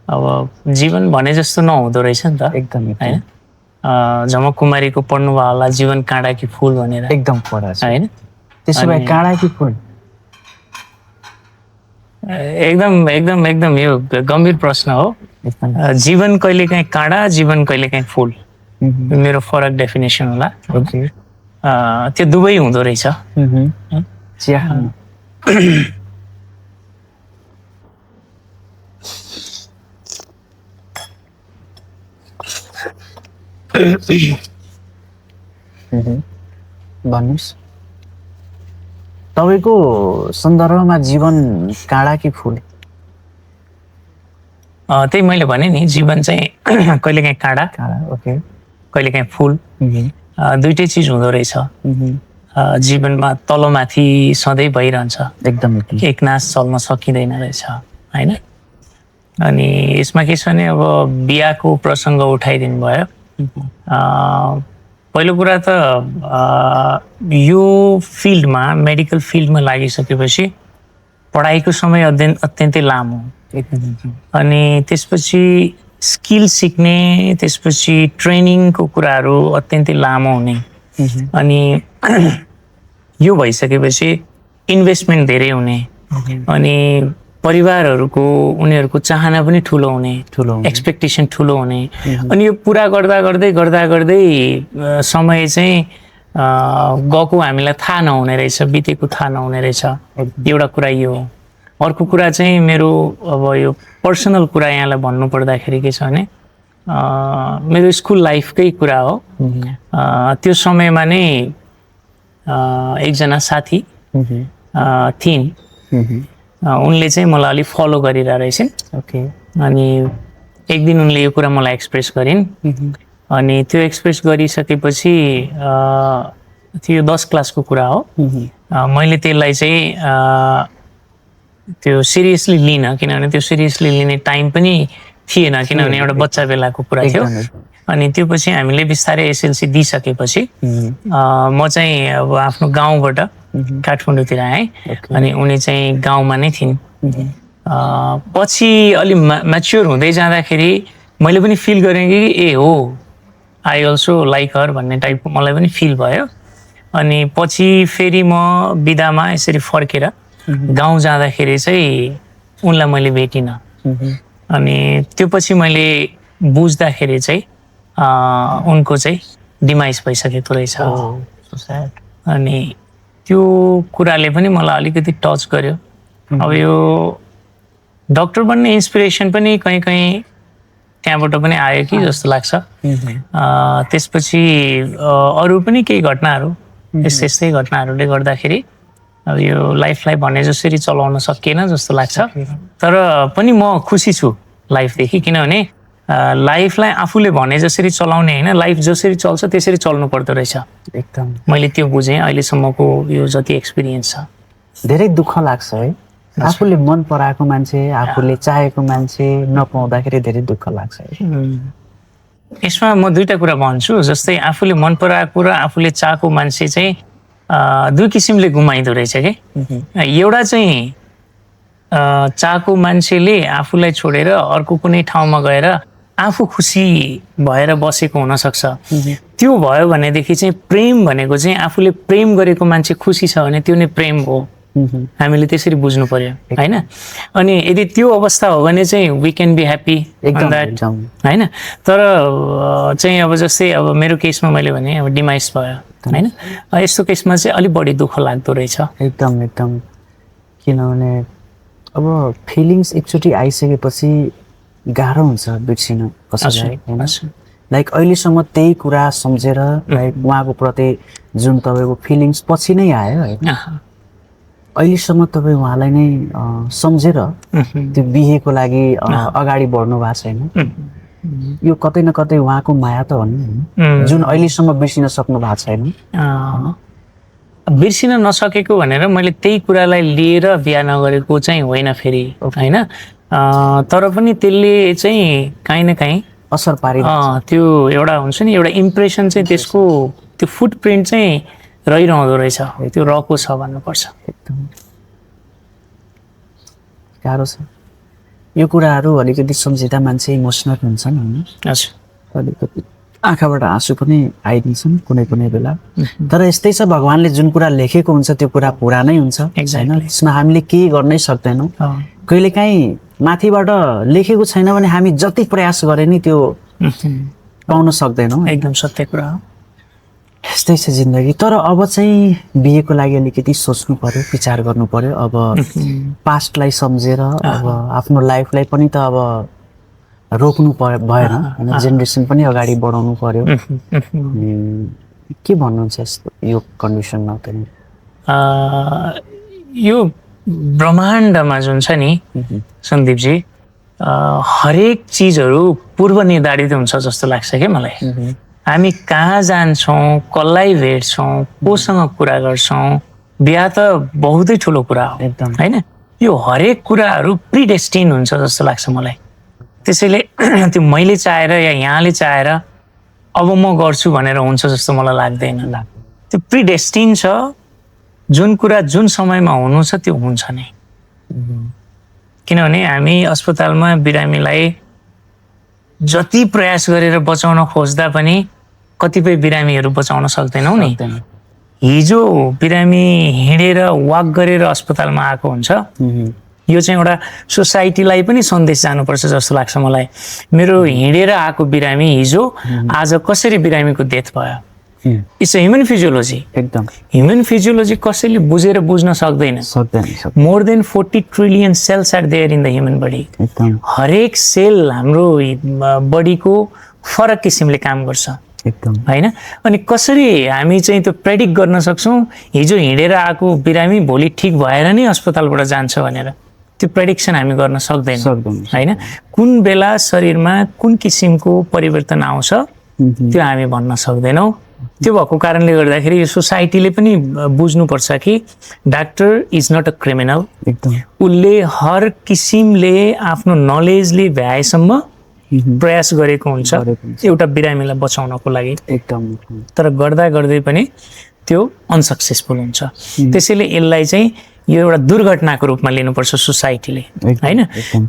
अब जीवन भने जस्तो नहुँदो रहेछ नि त एकदम होइन। झमक कुमारीको पढ्नु भयो होला जीवन काँडा कि फुल भनेर, एकदम पढा होइन। त्यसो भए काँडा कि फुल? एकदम यो गम्भीर प्रश्न हो। जीवन कहिले काहीँ काँडा, जीवन कहिले काहीँ फुल, मेरो फरक डेफिनेसन होला। त्यो दुवै हुँदो रहेछ। भन्नुहोस् तपाईँको सन्दर्भमा जीवन काँडा कि फुल? त्यही मैले भने नि, जीवन चाहिँ कहिले काहीँ काँडा, ओके, कहिले काहीँ फुल, दुइटै चिज हुँदो रहेछ। जीवनमा तलमाथि सधैँ भइरहन्छ, एकदम एकनास चल्न सकिँदैन रहेछ होइन। अनि यसमा के छ भने अब बिहाको प्रसङ्ग उठाइदिनु भयो। पहिलो कुरा त यो फिल्डमा मेडिकल फिल्डमा लागिसकेपछि पढाइको समय अत्यन्तै लामो, अनि त्यसपछि स्किल सिक्ने, त्यसपछि ट्रेनिङको कुराहरू अत्यन्तै लामो हुने, अनि यो भइसकेपछि इन्भेस्टमेन्ट धेरै हुने, अनि परिवारहरूको उनीहरूको चाहना पनि ठुलो हुने, एक्सपेक्टेसन ठुलो हुने, अनि यो पुरा गर्दा गर्दै समय चाहिँ गएको हामीलाई थाहा नहुने रहेछ, बितेको थाहा नहुने रहेछ। एउटा कुरा यो हो। अर्को कुरा चाहिँ मेरो अब यो पर्सनल कुरा यहाँलाई भन्नु पर्दाखेरि के छ भने मेरो स्कुल लाइफकै कुरा हो। त्यो समयमा नै एकजना साथी थिइन्, उनले चाहिँ मलाई अलिक फलो गरिरहेको रहेछन्। अनि एक दिन उनले यो कुरा मलाई एक्सप्रेस गरिन्, अनि त्यो एक्सप्रेस गरिसकेपछि त्यो 10 क्लासको कुरा हो। मैले त्यसलाई चाहिँ त्यो सिरियसली लिन, किनभने त्यो सिरियसली लिने टाइम पनि थिएन, किनभने एउटा बच्चा बेलाको कुरा थियो। अनि त्यो पछि हामीले बिस्तारै एसएलसी दिइसकेपछि म चाहिँ अब आफ्नो गाउँबाट काठमाडौँतिर आएँ, अनि उनी चाहिँ गाउँमा नै थिइन्। पछि अलि म्याच्योर हुँदै जाँदाखेरि मैले पनि फिल गरेँ कि ए हो, आई अल्सो लाइक हर भन्ने टाइपको मलाई पनि फिल भयो। अनि पछि फेरि म बिदामा यसरी फर्केर गाउँ जाँदाखेरि चाहिँ उनलाई मैले भेटिनँ। अनि त्यो पछि मैले बुझ्दाखेरि चाहिँ उनको चाहिँ डिमाइस भइसकेको रहेछ। अनि त्यो कुराले पनि मलाई अलिकति टच गर्यो। अब यो डक्टर बन्ने इन्सपिरेसन पनि कहीँ कहीँ त्यहाँबाट पनि आयो कि जस्तो लाग्छ। त्यसपछि अरू पनि केही घटनाहरू, यस्तै घटनाहरूले गर्दाखेरि अब यो लाइफलाई भने जसरी चलाउन सकिएन जस्तो लाग्छ। तर पनि म खुसी छु लाइफदेखि, किनभने लाइफलाई आफूले भने जसरी चलाउने होइन, लाइफ जसरी चल्छ त्यसरी चल्नु पर्दो रहेछ। एकदम मैले त्यो बुझेँ अहिलेसम्मको यो जति एक्सपिरियन्स छ। धेरै दुःख लाग्छ है, आफूले मन पराएको मान्छे, आफूले चाहेको मान्छे नपाउँदाखेरि धेरै दुःख लाग्छ है। यसमा म दुईटा कुरा भन्छु। जस्तै आफूले मन पराएको र आफूले चाहेको मान्छे चाहिँ दुई किसिमले गुमाइदो रहेछ कि। एउटा चाहिँ चाहेको मान्छेले आफूलाई छोडेर अर्को कुनै ठाउँमा गएर आफू खुसी भएर बसेको हुनसक्छ। त्यो भयो भनेदेखि चाहिँ प्रेम भनेको चाहिँ आफूले प्रेम गरेको मान्छे खुसी छ भने त्यो नै प्रेम हो। हामीले त्यसरी बुझ्नु पर्यो होइन। अनि यदि त्यो अवस्था हो भने चाहिँ वी क्यान बी ह्याप्पी होइन। तर चाहिँ अब जस्तै अब मेरो केसमा मैले भने अब डिमाइस भयो होइन, यस्तो केसमा चाहिँ अलिक बढी दुःख लाग्दो रहेछ। एकदम एकदम, किनभने अब फिलिङ्स एकचोटि आइसकेपछि गाह्रो हुन्छ बिर्सिन कसैलाई होइन। लाइक अहिलेसम्म त्यही कुरा सम्झेर लाइक उहाँको प्रति जुन तपाईँको फिलिङ्स पछि नै आयो होइन, अहिलेसम्म तपाईँ उहाँलाई नै सम्झेर त्यो बिहेको लागि अगाडि बढ्नु भएको छैन। यो कतै न कतै उहाँको माया त हो नि, जुन अहिलेसम्म बिर्सिन सक्नु भएको छैन। बिर्सिन नसकेको भनेर मैले त्यही कुरालाई लिएर बिहा नगरेको चाहिँ होइन फेरि होइन। तर पनि त्यसले चाहिँ काहीँ न काहीँ असर पारिरहेको त्यो एउटा हुन्छ नि, एउटा इम्प्रेसन चाहिँ त्यसको त्यो फुटप्रिन्ट चाहिँ रहिरहँदो रहेछ। त्यो रहेको छ भन्नुपर्छ। एकदम गाह्रो छ यो कुराहरू। अलिकति सम्झिँदा मान्छे इमोसनल हुन्छन् होइन। हजुर, अलिकति आँखाबाट आँसु पनि आइदिन्छन् कुनै कुनै बेला। तर यस्तै छ, भगवान्ले जुन कुरा लेखेको हुन्छ त्यो कुरा पुरा नै हुन्छ होइन। त्यसमा हामीले केही गर्नै सक्दैनौँ। कहिलेकाहीँ माथिबाट लेखेको छैन भने हामी जति प्रयास गरे नि त्यो पाउन सक्दैनौँ। एकदम सत्य कुरा हो। यस्तै छ जिन्दगी। तर अब चाहिँ बिहेको लागि अलिकति सोच्नु पर्यो, विचार गर्नु पर्यो। अब पास्टलाई सम्झेर अब आफ्नो लाइफलाई पनि त अब रोक्नु भएन होइन, जेनेरेसन पनि अगाडि बढाउनु पर्यो। के भन्नुहुन्छ यस्तो यो कन्डिसनमा? यो ब्रह्माण्डमा जुन छ नि सन्दीपजी, हरेक चिजहरू पूर्व निर्धारित हुन्छ जस्तो लाग्छ क्या मलाई। हामी कहाँ जान्छौँ, कसलाई भेट्छौँ, कोसँग कुरा गर्छौँ, बिहा त बहुतै ठुलो कुरा हो एकदम होइन। यो हरेक कुराहरू प्रिडेस्टिन हुन्छ जस्तो लाग्छ मलाई। त्यसैले त्यो मैले चाहेर या यहाँले चाहेर अब म गर्छु भनेर हुन्छ जस्तो मलाई लाग्दैन। त्यो प्रिडेस्टिन छ। जुन कुरा जुन समयमा हुनु छ त्यो हुन्छ नै। किनभने हामी अस्पतालमा बिरामीलाई जति प्रयास गरेर बचाउन खोज्दा पनि कतिपय बिरामीहरू बचाउन सक्दैनौँ नि। हिजो बिरामी हिँडेर वाक गरेर अस्पतालमा आएको हुन्छ, यो चाहिँ एउटा सोसाइटीलाई पनि सन्देश जानुपर्छ जस्तो लाग्छ मलाई। मेरो हिँडेर आएको बिरामी हिजो आज कसरी बिरामीको डेथ भयो, इट्स अ ह्युमन फिजियोलोजी। एकदम ह्युमन फिजियोलोजी कसैले बुझेर बुझ्न सक्दैन। More than 40 trillion cells are there in the human body. एकदम हरेक सेल हाम्रो बडीको फरक किसिमले काम गर्छ एकदम हैन। अनि कसरी हामी चाहिँ त्यो प्रेडिक्ट गर्न सक्छौँ हिजो हिँडेर आएको बिरामी भोलि ठिक भएर नै अस्पतालबाट जान्छ भनेर? त्यो प्रेडिक्सन हामी गर्न सक्दैनौँ हैन। कुन बेला शरीरमा कुन किसिमको परिवर्तन आउँछ त्यो हामी भन्न सक्दैनौँ। त्यो भएको कारणले गर्दाखेरि यो सोसाइटीले पनि बुझ्नुपर्छ कि doctor is not a criminal. उसले हर किसिमले आफ्नो नलेजले भ्याएसम्म प्रयास गरेको हुन्छ एउटा बिरामीलाई बचाउनको लागि, एकदम। तर गर्दा गर्दै पनि त्यो अनसक्सेसफुल हुन्छ। त्यसैले यसलाई चाहिँ यो एउटा दुर्घटनाको रूपमा लिनुपर्छ सोसाइटीले हैन।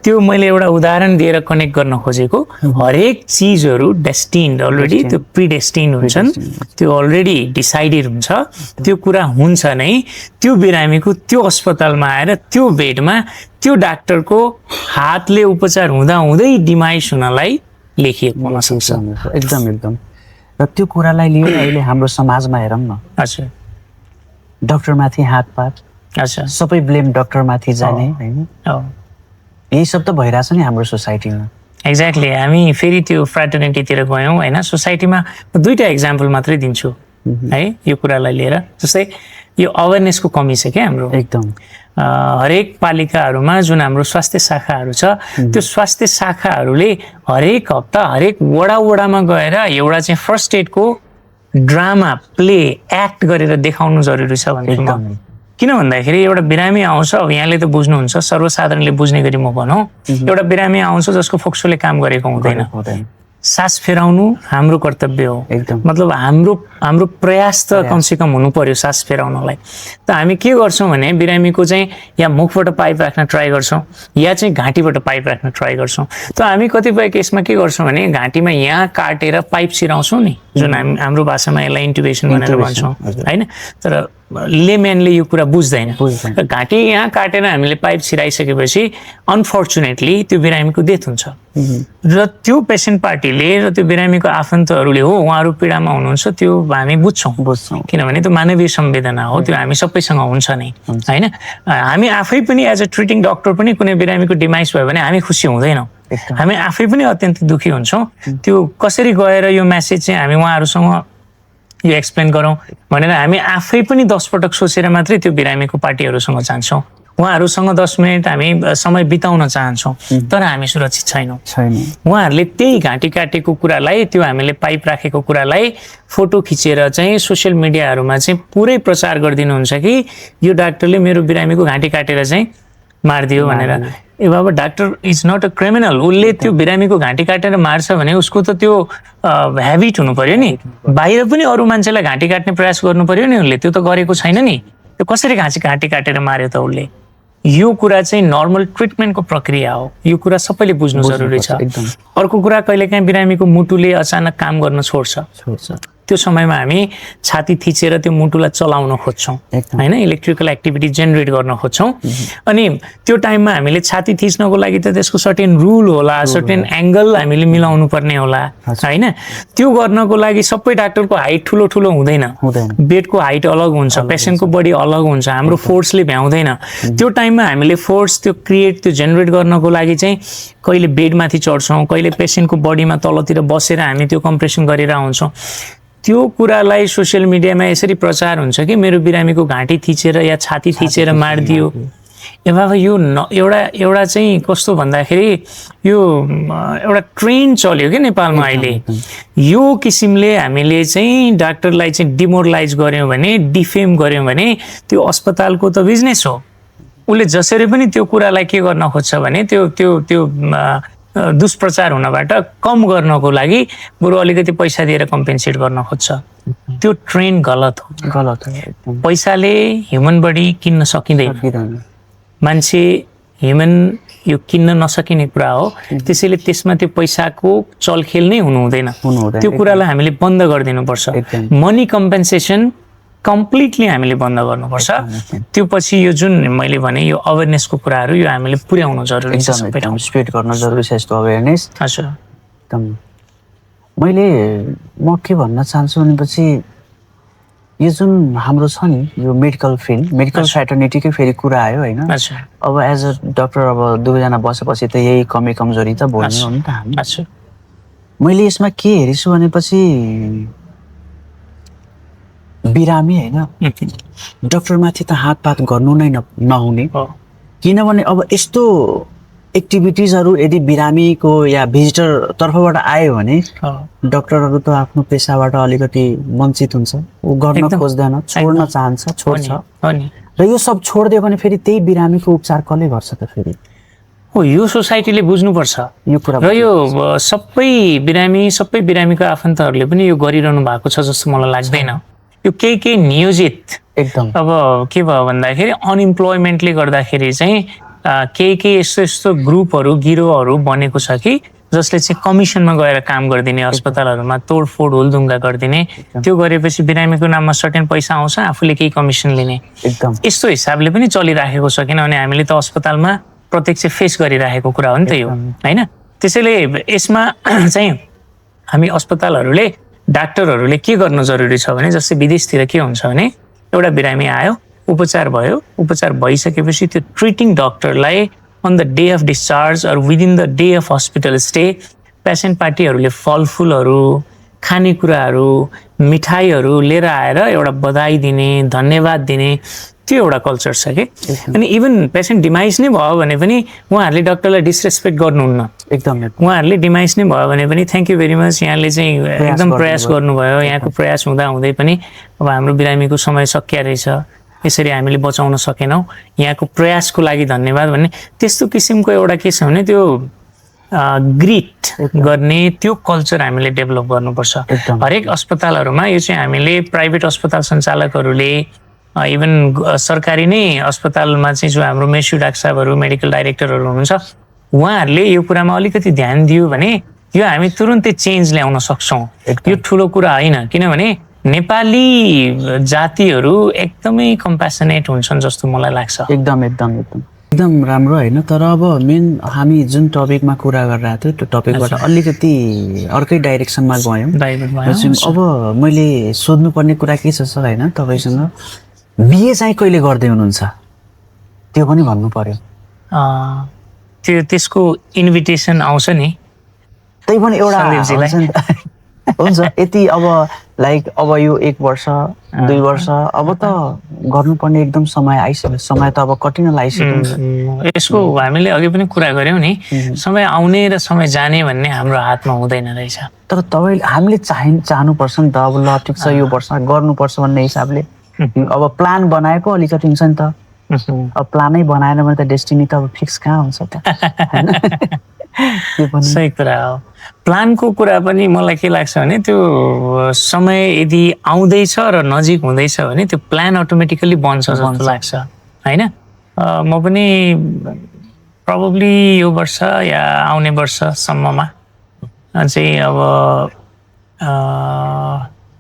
त्यो मैले एउटा उदाहरण दिएर कनेक्ट गर्न खोजेको, हरेक चिजहरू डेस्टिन्ड अलरेडी, त्यो प्रिडेस्टिन्ड हुन्छन्, त्यो अलरेडी डिसाइडेड हुन्छ। त्यो कुरा हुन्छ नै त्यो बिरामीको त्यो अस्पतालमा आएर त्यो बेडमा त्यो डाक्टरको हातले उपचार हुँदा हुँदै डिमाइस हुनलाई लेखिएको हुन सक्छ। एकदम एकदम। र त्यो कुरालाई लिएर अहिले हाम्रो समाजमा हेरौँ न, हजुर, डाक्टरमाथि हातपात, अच्छा, सबै ब्लेम डाक्टरमाथि जाने हैन, यही सब त भइरहेछ नि हाम्रो सोसाइटीमा। एक्ज्याक्टली। हामी फेरि त्यो फ्र्याटर्निटीतिर गयौँ हैन। सोसाइटीमा दुईटा इक्जाम्पल मात्रै दिन्छु है यो कुरालाई लिएर। जस्तै यो अवेरनेसको कमी छ क्या हाम्रो, एकदम। हरेक पालिकाहरूमा जुन हाम्रो स्वास्थ्य शाखाहरू छ, त्यो स्वास्थ्य शाखाहरूले हरेक हप्ता हरेक वडामा गएर एउटा चाहिँ फर्स्ट एडको ड्रामा प्ले एक्ट गरेर देखाउनु जरुरी छ भन्छु म। किन भन्दाखेरि एउटा बिरामी आउँछ, अब यहाँले त बुझ्नुहुन्छ, सर्वसाधारणले बुझ्ने गरी म भनौँ, एउटा बिरामी आउँछ जसको फोक्सोले काम गरेको हुँदैन। सास फेराउनु हाम्रो कर्तव्य हो, एकदम। मतलब हाम्रो प्रयास त कमसेकम हुनु पर्यो सास फेराउनलाई। त हामी के गर्छौँ भने बिरामीको चाहिँ या मुखबाट पाइप राख्न ट्राई गर्छौँ या चाहिँ घाँटीबाट पाइप राख्न ट्राई गर्छौँ। त हामी कतिपय केसमा के गर्छौँ भने घाँटीमा यहाँ काटेर पाइप सिराउँछौँ नि, जुन हाम्रो भाषामा यसलाई इन्टुबेसन भनेर भन्छौँ हैन। तर लेम्यानले यो कुरा बुझ्दैन। घाँटी यहाँ काटेर हामीले पाइप सिराइसकेपछि अनफर्चुनेटली त्यो बिरामीको डेथ हुन्छ। र त्यो पेसेन्ट पार्टीले र त्यो बिरामीको आफन्तहरूले हो उहाँहरू पीडामा हुनुहुन्छ त्यो हामी बुझ्छौँ, किनभने त्यो मानवीय संवेदना हो, त्यो हामी सबैसँग हुन्छ नै हैन। हामी आफै पनि एज अ ट्रिटिङ डक्टर पनि कुनै बिरामीको डिमाइस भयो भने हामी खुसी हुँदैनौँ, हामी आफै पनि अत्यन्त दुखी हुन्छौँ। त्यो कसरी गएर यो मेसेज चाहिँ हामी उहाँहरूसँग यो एक्सप्लेन गरौँ भनेर हामी आफै पनि 10 पटक सोचेर मात्रै त्यो बिरामीको पार्टीहरूसँग जान्छौँ, उहाँहरूसँग 10 मिनट हामी समय बिताउन चाहन्छौँ, तर हामी सुरक्षित छैनौँ। उहाँहरूले त्यही घाँटी काटेको कुरालाई, त्यो हामीले पाइप राखेको कुरालाई फोटो खिचेर चाहिँ सोसियल मिडियाहरूमा चाहिँ पुरै प्रचार गरिदिनुहुन्छ कि यो डाक्टरले मेरो बिरामीको घाँटी काटेर चाहिँ मारिदियो भनेर। ए बाबा, doctor is not a criminal. उसले त्यो बिरामीको घाँटी काटेर मार्छ भने उसको त त्यो ह्याबिट हुनु पर्यो नि, बाहिर पनि अरू मान्छेलाई घाँटी काट्ने प्रयास गर्नु पर्यो नि उसले, त्यो त गरेको छैन नि। त्यो कसरी घाँटी काटेर मार्यो त उसले? यो कुरा चाहिँ नर्मल ट्रिटमेन्टको प्रक्रिया हो, यो कुरा सबैले बुझ्नु जरुरी छ। अर्को कुरा, कहिलेकाहीँ बिरामीको मुटुले अचानक काम गर्न छोड्छ, त्यो समयमा हामी छाती थिचेर त्यो मुटुलाई चलाउन खोज्छौँ हैन, इलेक्ट्रिकल एक्टिभिटी जेनेरेट गर्न खोज्छौँ। अनि त्यो टाइममा हामीले छाती थिच्नको लागि त त्यसको सर्टेन रुल होला, सर्टेन एङ्गल हामीले मिलाउनु पर्ने होला हैन। त्यो गर्नको लागि सबै डाक्टरको हाइट ठुलो हुँदैन, बेडको हाइट अलग हुन्छ, पेसेन्टको बडी अलग हुन्छ, हाम्रो फोर्सले भ्याउँदैन। त्यो टाइममा हामीले फोर्स त्यो जेनेरेट गर्नको लागि चाहिँ कहिले बेडमाथि चढ्छौँ, कहिले पेसेन्टको बडीमा तलतिर बसेर हामी त्यो कम्प्रेसन गरेर आउँछौँ। त्यो कुरालाई सोसियल मिडियामा यसरी प्रचार हुन्छ कि मेरो बिरामीको घाँटी थिचेर या छाती थिचेर मारिदियो। ए बाबा, यो एउटा चाहिँ कस्तो भन्दाखेरि यो एउटा ट्रेन्ड चल्यो कि नेपालमा अहिले। यो किसिमले हामीले चाहिँ डाक्टरलाई चाहिँ डिमोरलाइज गर्यौँ भने, डिफेम गर्यौँ भने त्यो अस्पतालको त बिजनेस हो। उसले जसरी पनि त्यो कुरालाई के गर्न खोज्छ भने त्यो दुष्प्रचार हुनबाट कम गर्नको लागि बरु अलिकति पैसा दिएर कम्पेन्सेट गर्न खोज्छ। त्यो ट्रेन्ड गलत हो। पैसाले ह्युमन बडी किन्न सकिँदैन, मान्छे ह्युमन यो किन्न नसकिने कुरा हो। त्यसैले त्यसमा त्यो पैसाको चलखेल नै हुनु हुँदैन। त्यो कुरालाई हामीले बन्द गरिदिनुपर्छ। मनी कम्पेन्सेसन कम्प्लिटली हामीले बन्द गर्नुपर्छ त्यो पछि यो जुन मैले भने यो अवेरनेसको कुराहरू यो हामीले पुर्याउनु जरुरी छ सबै ठाउँ स्प्रेड गर्न जरुरी छ यस्तो अवेरनेस हजुर एकदम म के भन्न चाहन्छु भनेपछि यो जुन हाम्रो छ नि यो मेडिकल फिल्ड मेडिकल फ्याटर्निटीकै फेरि कुरा आयो होइन हजुर अब एज अ डक्टर अब दुवैजना बसेपछि त यही कमी कमजोरी त बोल्ने हो नि त हामी हजुर मैले यसमा के हेरेछु भनेपछि बिरामी होइन डक्टरमाथि त हातपात गर्नु नै नहुने किनभने अब यस्तो एक्टिभिटिजहरू यदि बिरामीको या भिजिटर तर्फबाट आयो भने डक्टरहरू त आफ्नो पेसाबाट अलिकति वञ्चित हुन्छ ऊ गर्न खोज्दैन छोड्न चाहन्छ छोड्छ र यो सब छोडिदियो भने फेरि त्यही बिरामीको उपचार कसले गर्छ त फेरि हो यो सोसाइटीले बुझ्नुपर्छ यो कुरा र यो सबै बिरामीको आफन्तहरूले पनि यो गरिरहनु भएको छ जस्तो मलाई लाग्दैन यो केही नियोजित एकदम अब के भयो भन्दाखेरि अनइम्प्लोइमेन्टले गर्दाखेरि चाहिँ केही यस्तो ग्रुपहरू गिरोहहरू बनेको छ कि जसले चाहिँ कमिसनमा गएर काम गरिदिने अस्पतालहरूमा तोडफोड हुलदुङ्गा गरिदिने त्यो गरेपछि बिरामीको नाममा सर्टेन पैसा आउँछ आफूले केही कमिसन लिने एकदम यस्तो हिसाबले पनि चलिराखेको छ किनभने हामीले त अस्पतालमा प्रत्यक्ष फेस गरिराखेको कुरा हो नि त यो होइन त्यसैले यसमा चाहिँ हामी अस्पतालहरूले डाक्टरहरूले के गर्नु जरुरी छ भने जस्तै विदेशतिर के हुन्छ भने एउटा बिरामी आयो उपचार भयो उपचार भइसकेपछि त्यो ट्रिटिङ डक्टरलाई on the day of discharge or within the day of hospital stay patient पार्टीहरूले फलफुलहरू खानेकुराहरू मिठाईहरू लिएर आएर एउटा बधाई दिने धन्यवाद दिने त्यो एउटा कल्चर छ कि अनि इभन पेसेन्ट डिमाइस नै भयो भने पनि उहाँहरूले डक्टरलाई डिसरेस्पेक्ट गर्नुहुन्न एकदम उहाँहरूले डिमाइस नै भयो भने पनि थ्याङ्क यू भेरी मच यहाँले चाहिँ एकदम प्रयास गर्नुभयो यहाँको प्रयास हुँदा हुँदै पनि अब हाम्रो बिरामीको समय सकिया रहेछ यसरी हामीले बचाउन सकेनौँ यहाँको प्रयासको लागि धन्यवाद भन्ने त्यस्तो किसिमको एउटा के छ भने त्यो ग्रिट गर्ने त्यो कल्चर हामीले डेभलप गर्नुपर्छ हरेक अस्पतालहरूमा यो चाहिँ हामीले प्राइभेट अस्पताल सञ्चालकहरूले इभन सरकारी नै अस्पतालमा चाहिँ जो हाम्रो मेस्यु डाक्टर साहबहरू मेडिकल डाइरेक्टरहरू हुनुहुन्छ उहाँहरूले यो कुरामा अलिकति ध्यान दियो भने यो हामी तुरुन्तै चेन्ज ल्याउन सक्छौँ यो ठुलो कुरा होइन किनभने नेपाली जातिहरू एकदमै कम्प्यासनेट हुन्छन् जस्तो मलाई लाग्छ एकदम एकदम एकदम एकदम राम्रो होइन तर अब मेन हामी जुन टपिकमा कुरा गरिरहेको थियो त्यो टपिकबाट अलिकति अर्कै डाइरेक्सनमा गयौँ अब मैले सोध्नुपर्ने कुरा के छ सर होइन तपाईँसँग बिए चाहिँ कहिले गर्दै हुनुहुन्छ त्यो पनि भन्नु पर्यो त्यसको इन्भिटेसन आउँछ नि त्यही पनि एउटा हुन्छ यति अब लाइक अब यो 1 वर्ष 2 वर्ष अब त गर्नुपर्ने एकदम समय आइसक्यो समय त अब कटिन लागिसक्यो यसको हामीले अघि पनि कुरा गर्यौँ नि समय आउने र समय जाने भन्ने हाम्रो हातमा हुँदैन रहेछ तर तपाईँ हामीले चाहनुपर्छ नि त अब ल ठिक छ यो वर्ष गर्नुपर्छ भन्ने हिसाबले अब प्लान बनाएको अलिकति हुन्छ नि त अब प्लानै बनाएन भने त डेस्टिनी त अब फिक्स कहाँ हुन्छ त सही कुरा हो प्लानको कुरा पनि मलाई के लाग्छ भने त्यो समय यदि आउँदैछ र नजिक हुँदैछ भने त्यो प्लान अटोमेटिकली बन्छ जस्तो लाग्छ होइन म पनि प्रोबेबली यो वर्ष या आउने वर्षसम्ममा चाहिँ अब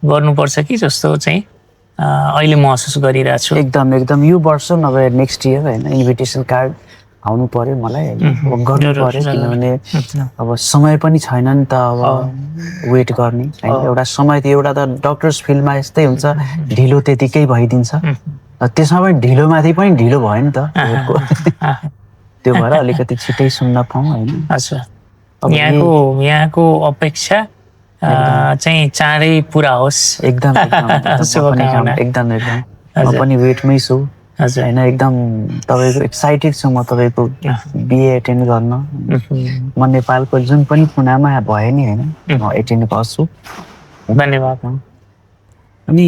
गर्नुपर्छ कि जस्तो चाहिँ अहिले महसुस गरिरहेको छु एकदम एकदम यो वर्ष नभए नेक्स्ट इयर होइन इन्भिटेसन कार्ड आउनु पर्यो मलाई गर्नु पर्यो किनभने अब समय पनि छैन नि त अब वेट गर्ने होइन एउटा समय त एउटा त डक्टर्स फिल्डमा यस्तै हुन्छ ढिलो त्यतिकै भइदिन्छ त्यसमा पनि ढिलोमाथि पनि ढिलो भयो नि त त्यो भएर अलिकति छिटै सुन्न पाऊँ होइन यहाँको अपेक्षा चाहिँ चाँडै पुरा होस् एकदम एकदम एकदम म पनि वेटमै छु होइन एकदम तपाईँको एक्साइटेड छु म तपाईँको बिए एटेन्ड गर्न म नेपालको जुन पनि कुनामा भए नि होइन म एटेन्ड गर्छु धन्यवाद अनि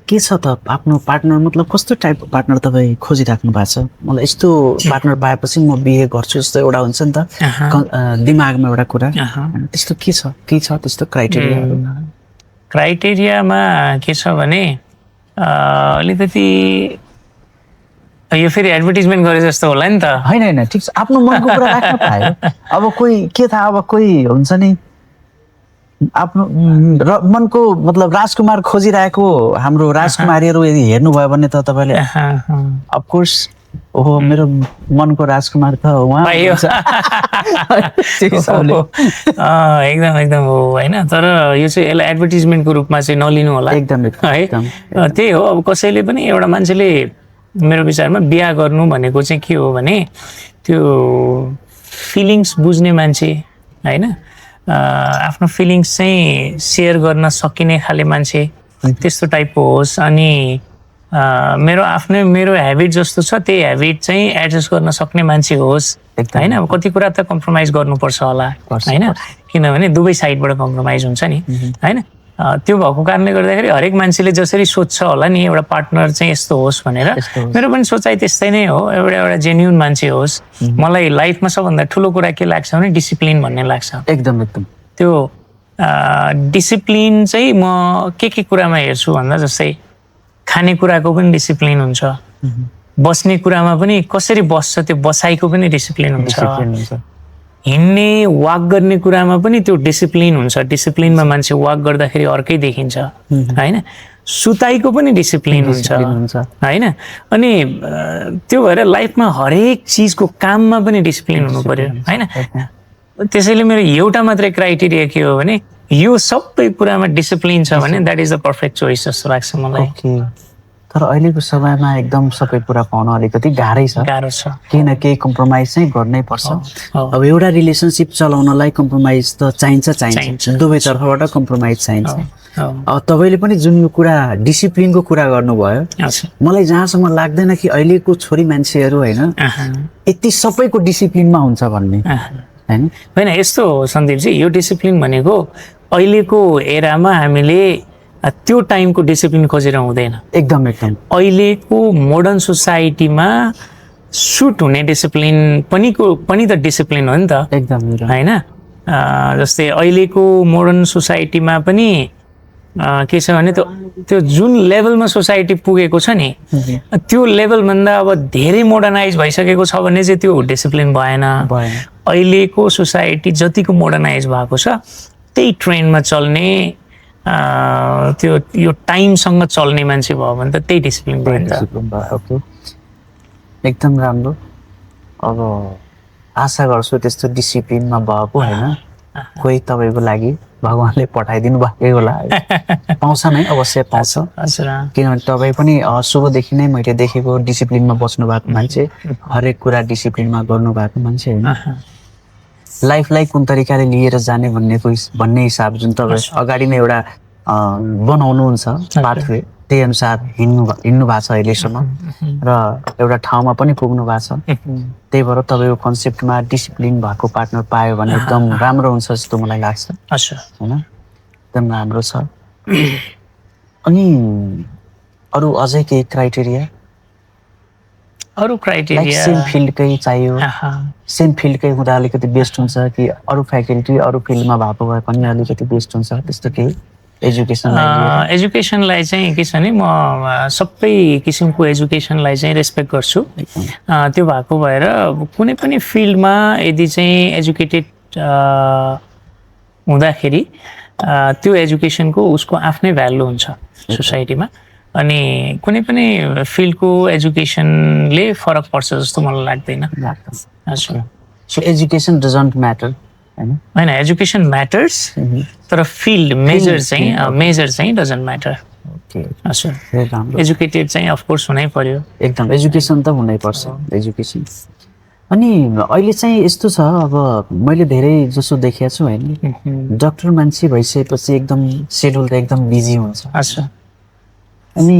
के छ त आफ्नो पार्टनर मतलब कस्तो टाइपको पार्टनर तपाईँ खोजिराख्नु भएको छ मलाई यस्तो पार्टनर पाएपछि म बिए गर्छु जस्तो एउटा हुन्छ नि त दिमागमा एउटा कुरा त्यस्तो के छ त्यस्तो क्राइटेरियामा के छ भने अलिकति यो फेरि एडभर्टिजमेन्ट गरे जस्तो होला नि त होइन ठिक छ आफ्नो मनको कुरा राख्न पायो अब कोही के थाहा अब कोही हुन्छ नि आफ्नो मनको मतलब राजकुमार खोजिरहेको हाम्रो राजकुमारीहरू यदि हेर्नुभयो भने त तपाईँले अफकोर्स ओहो मेरो मनको राजकुमार त उहाँ पाइयो। एकदम एकदम हो होइन, तर यो चाहिँ यसलाई एडभर्टिजमेन्टको रूपमा चाहिँ नलिनु होला एकदम है। त्यही हो, अब कसैले पनि एउटा मान्छेले मेरो विचारमा बिहा गर्नु भनेको चाहिँ के हो भने त्यो फिलिङ्स बुझ्ने मान्छे होइन, आफ्नो फिलिङ्स चाहिँ सेयर गर्न सकिने खाले मान्छे त्यस्तो टाइपको होस्। अनि मेरो ह्याबिट जस्तो छ त्यही ह्याबिट चाहिँ एडजस्ट गर्न सक्ने मान्छे होस् होइन। अब कति कुरा त कम्प्रोमाइज गर्नुपर्छ होला होइन, किनभने दुवै साइडबाट कम्प्रोमाइज हुन्छ नि होइन। त्यो भएको कारणले गर्दाखेरि हरेक मान्छेले जसरी सोध्छ होला नि एउटा पार्टनर चाहिँ यस्तो होस् भनेर, मेरो पनि सोचाइ त्यस्तै नै हो, एउटा जेन्युन मान्छे होस्। मलाई लाइफमा सबभन्दा ठुलो कुरा के लाग्छ भने डिसिप्लिन भन्ने लाग्छ। एकदम एकदम त्यो डिसिप्लिन चाहिँ म के कुरामा हेर्छु भन्दा जस्तै खानेकुराको पनि डिसिप्लिन हुन्छ, बस्ने कुरामा पनि कसरी बस्छ त्यो बसाइको पनि डिसिप्लिन हुन्छ, हिँड्ने वाक गर्ने कुरामा पनि त्यो डिसिप्लिन हुन्छ। डिसिप्लिनमा मान्छे वाक गर्दाखेरि अर्कै देखिन्छ होइन, सुताइको पनि डिसिप्लिन हुन्छ होइन। अनि त्यो भएर लाइफमा हरेक चिजको काममा पनि डिसिप्लिन हुनु पर्यो होइन। त्यसैले मेरो एउटा मात्रै क्राइटेरिया के हो भने यो सबै कुरामा डिसिप्लिन छ भने that is the perfect choice जस्तो लाग्छ मलाई। तर अहिलेको समयमा एकदम सबै कुरा पाउन अलिकति गाह्रै छ, केही न केही कम्प्रोमाइज चाहिँ गर्नै पर्छ। अब एउटा रिलेसनसिप चलाउनलाई कम्प्रोमाइज त चाहिन्छ, दुवै तर्फबाट कम्प्रोमाइज चाहिन्छ। तपाईँले पनि जुन यो कुरा डिसिप्लिनको कुरा गर्नुभयो, मलाई जहाँसम्म लाग्दैन कि अहिलेको छोरी मान्छेहरू होइन यति सबैको डिसिप्लिनमा हुन्छ भन्ने होइन। यस्तो हो सन्दीपजी, यो डिसिप्लिन भनेको अहिलेको एरामा हामीले त्यो टाइमको डिसिप्लिन खोजेर हुँदैन। एकदम एकदम अहिलेको मोडर्न सोसाइटीमा सुट हुने डिसिप्लिन पनि त डिसिप्लिन हो नि त एकदम होइन। जस्तै अहिलेको मोडर्न सोसाइटीमा पनि के छ भने त्यो जुन लेभलमा सोसाइटी पुगेको छ नि त्यो लेभलभन्दा अब धेरै मोडर्नाइज भइसकेको छ भने चाहिँ त्यो डिसिप्लिन भएन। अहिलेको सोसाइटी जतिको मोडर्नाइज भएको छ त्यही ट्रेन्डमा चल्ने त्यो यो टाइमसँग चल्ने मान्छे भयो भने त त्यही डिसिप्लिन भयो। एकदम राम्रो। अब आशा गर्छु त्यस्तो डिसिप्लिनमा भएको होइन कोही तपाईँको लागि भगवानले पठाइदिनु भएकै होला, पाउँछ नै, अवश्य पाउँछ। किनभने तपाईँ पनि सुरुदेखि नै मैले देखेको डिसिप्लिनमा बस्नु भएको मान्छे, हरेक कुरा डिसिप्लिनमा गर्नु भएको मान्छे होइन। लाइफलाई कुन तरिकाले लिएर जाने भन्ने हिसाब जुन तपाईँ अगाडि नै एउटा बनाउनुहुन्छ पाथवे, त्यही अनुसार हिँड्नु भएको छ अहिलेसम्म र एउटा ठाउँमा पनि पुग्नु भएको छ। त्यही भएर तपाईँको कन्सेप्टमा डिसिप्लिन भएको पार्टनर पायो भने एकदम राम्रो हुन्छ जस्तो मलाई लाग्छ होइन, एकदम राम्रो छ। अनि अरू अझै केही क्राइटेरिया? अरू क्राइटेरिया सेम फिल्डकै चाहियो, सेम फिल्डकै हुँदा अलिकति बेस्ट हुन्छ कि अरू फ्याकल्टी अरू फिल्डमा भएको भए पनि अलिकति बेस्ट हुन्छ, त्यस्तो केही? एजुकेसनलाई चाहिँ के छ भने म सबै किसिमको एजुकेसनलाई चाहिँ रेस्पेक्ट गर्छु। त्यो भएको भएर कुनै पनि फिल्डमा यदि चाहिँ एजुकेटेड हुँदाखेरि त्यो एजुकेसनको उसको आफ्नै भ्यालु हुन्छ सोसाइटीमा। अनि कुनै पनि फिल्डको एजुकेसनले फरक पर्छ जस्तो मलाई लाग्दैन। सो एजुकेसन डजन्ट म्याटर होइन, एजुकेसन म्याटर्स तर फिल्ड मेजर चाहिँ डजन्ट म्याटर। एजुकेटेड चाहिँ अफकोर्स हुनै पर्यो, एकदम एजुकेसन त हुनै पर्छ एजुकेसन। अनि अहिले चाहिँ यस्तो छ, अब मैले धेरै जसो देखेको छु होइन, डक्टर मान्छे भइसकेपछि एकदम सेड्युल त एकदम बिजी हुन्छ। अनि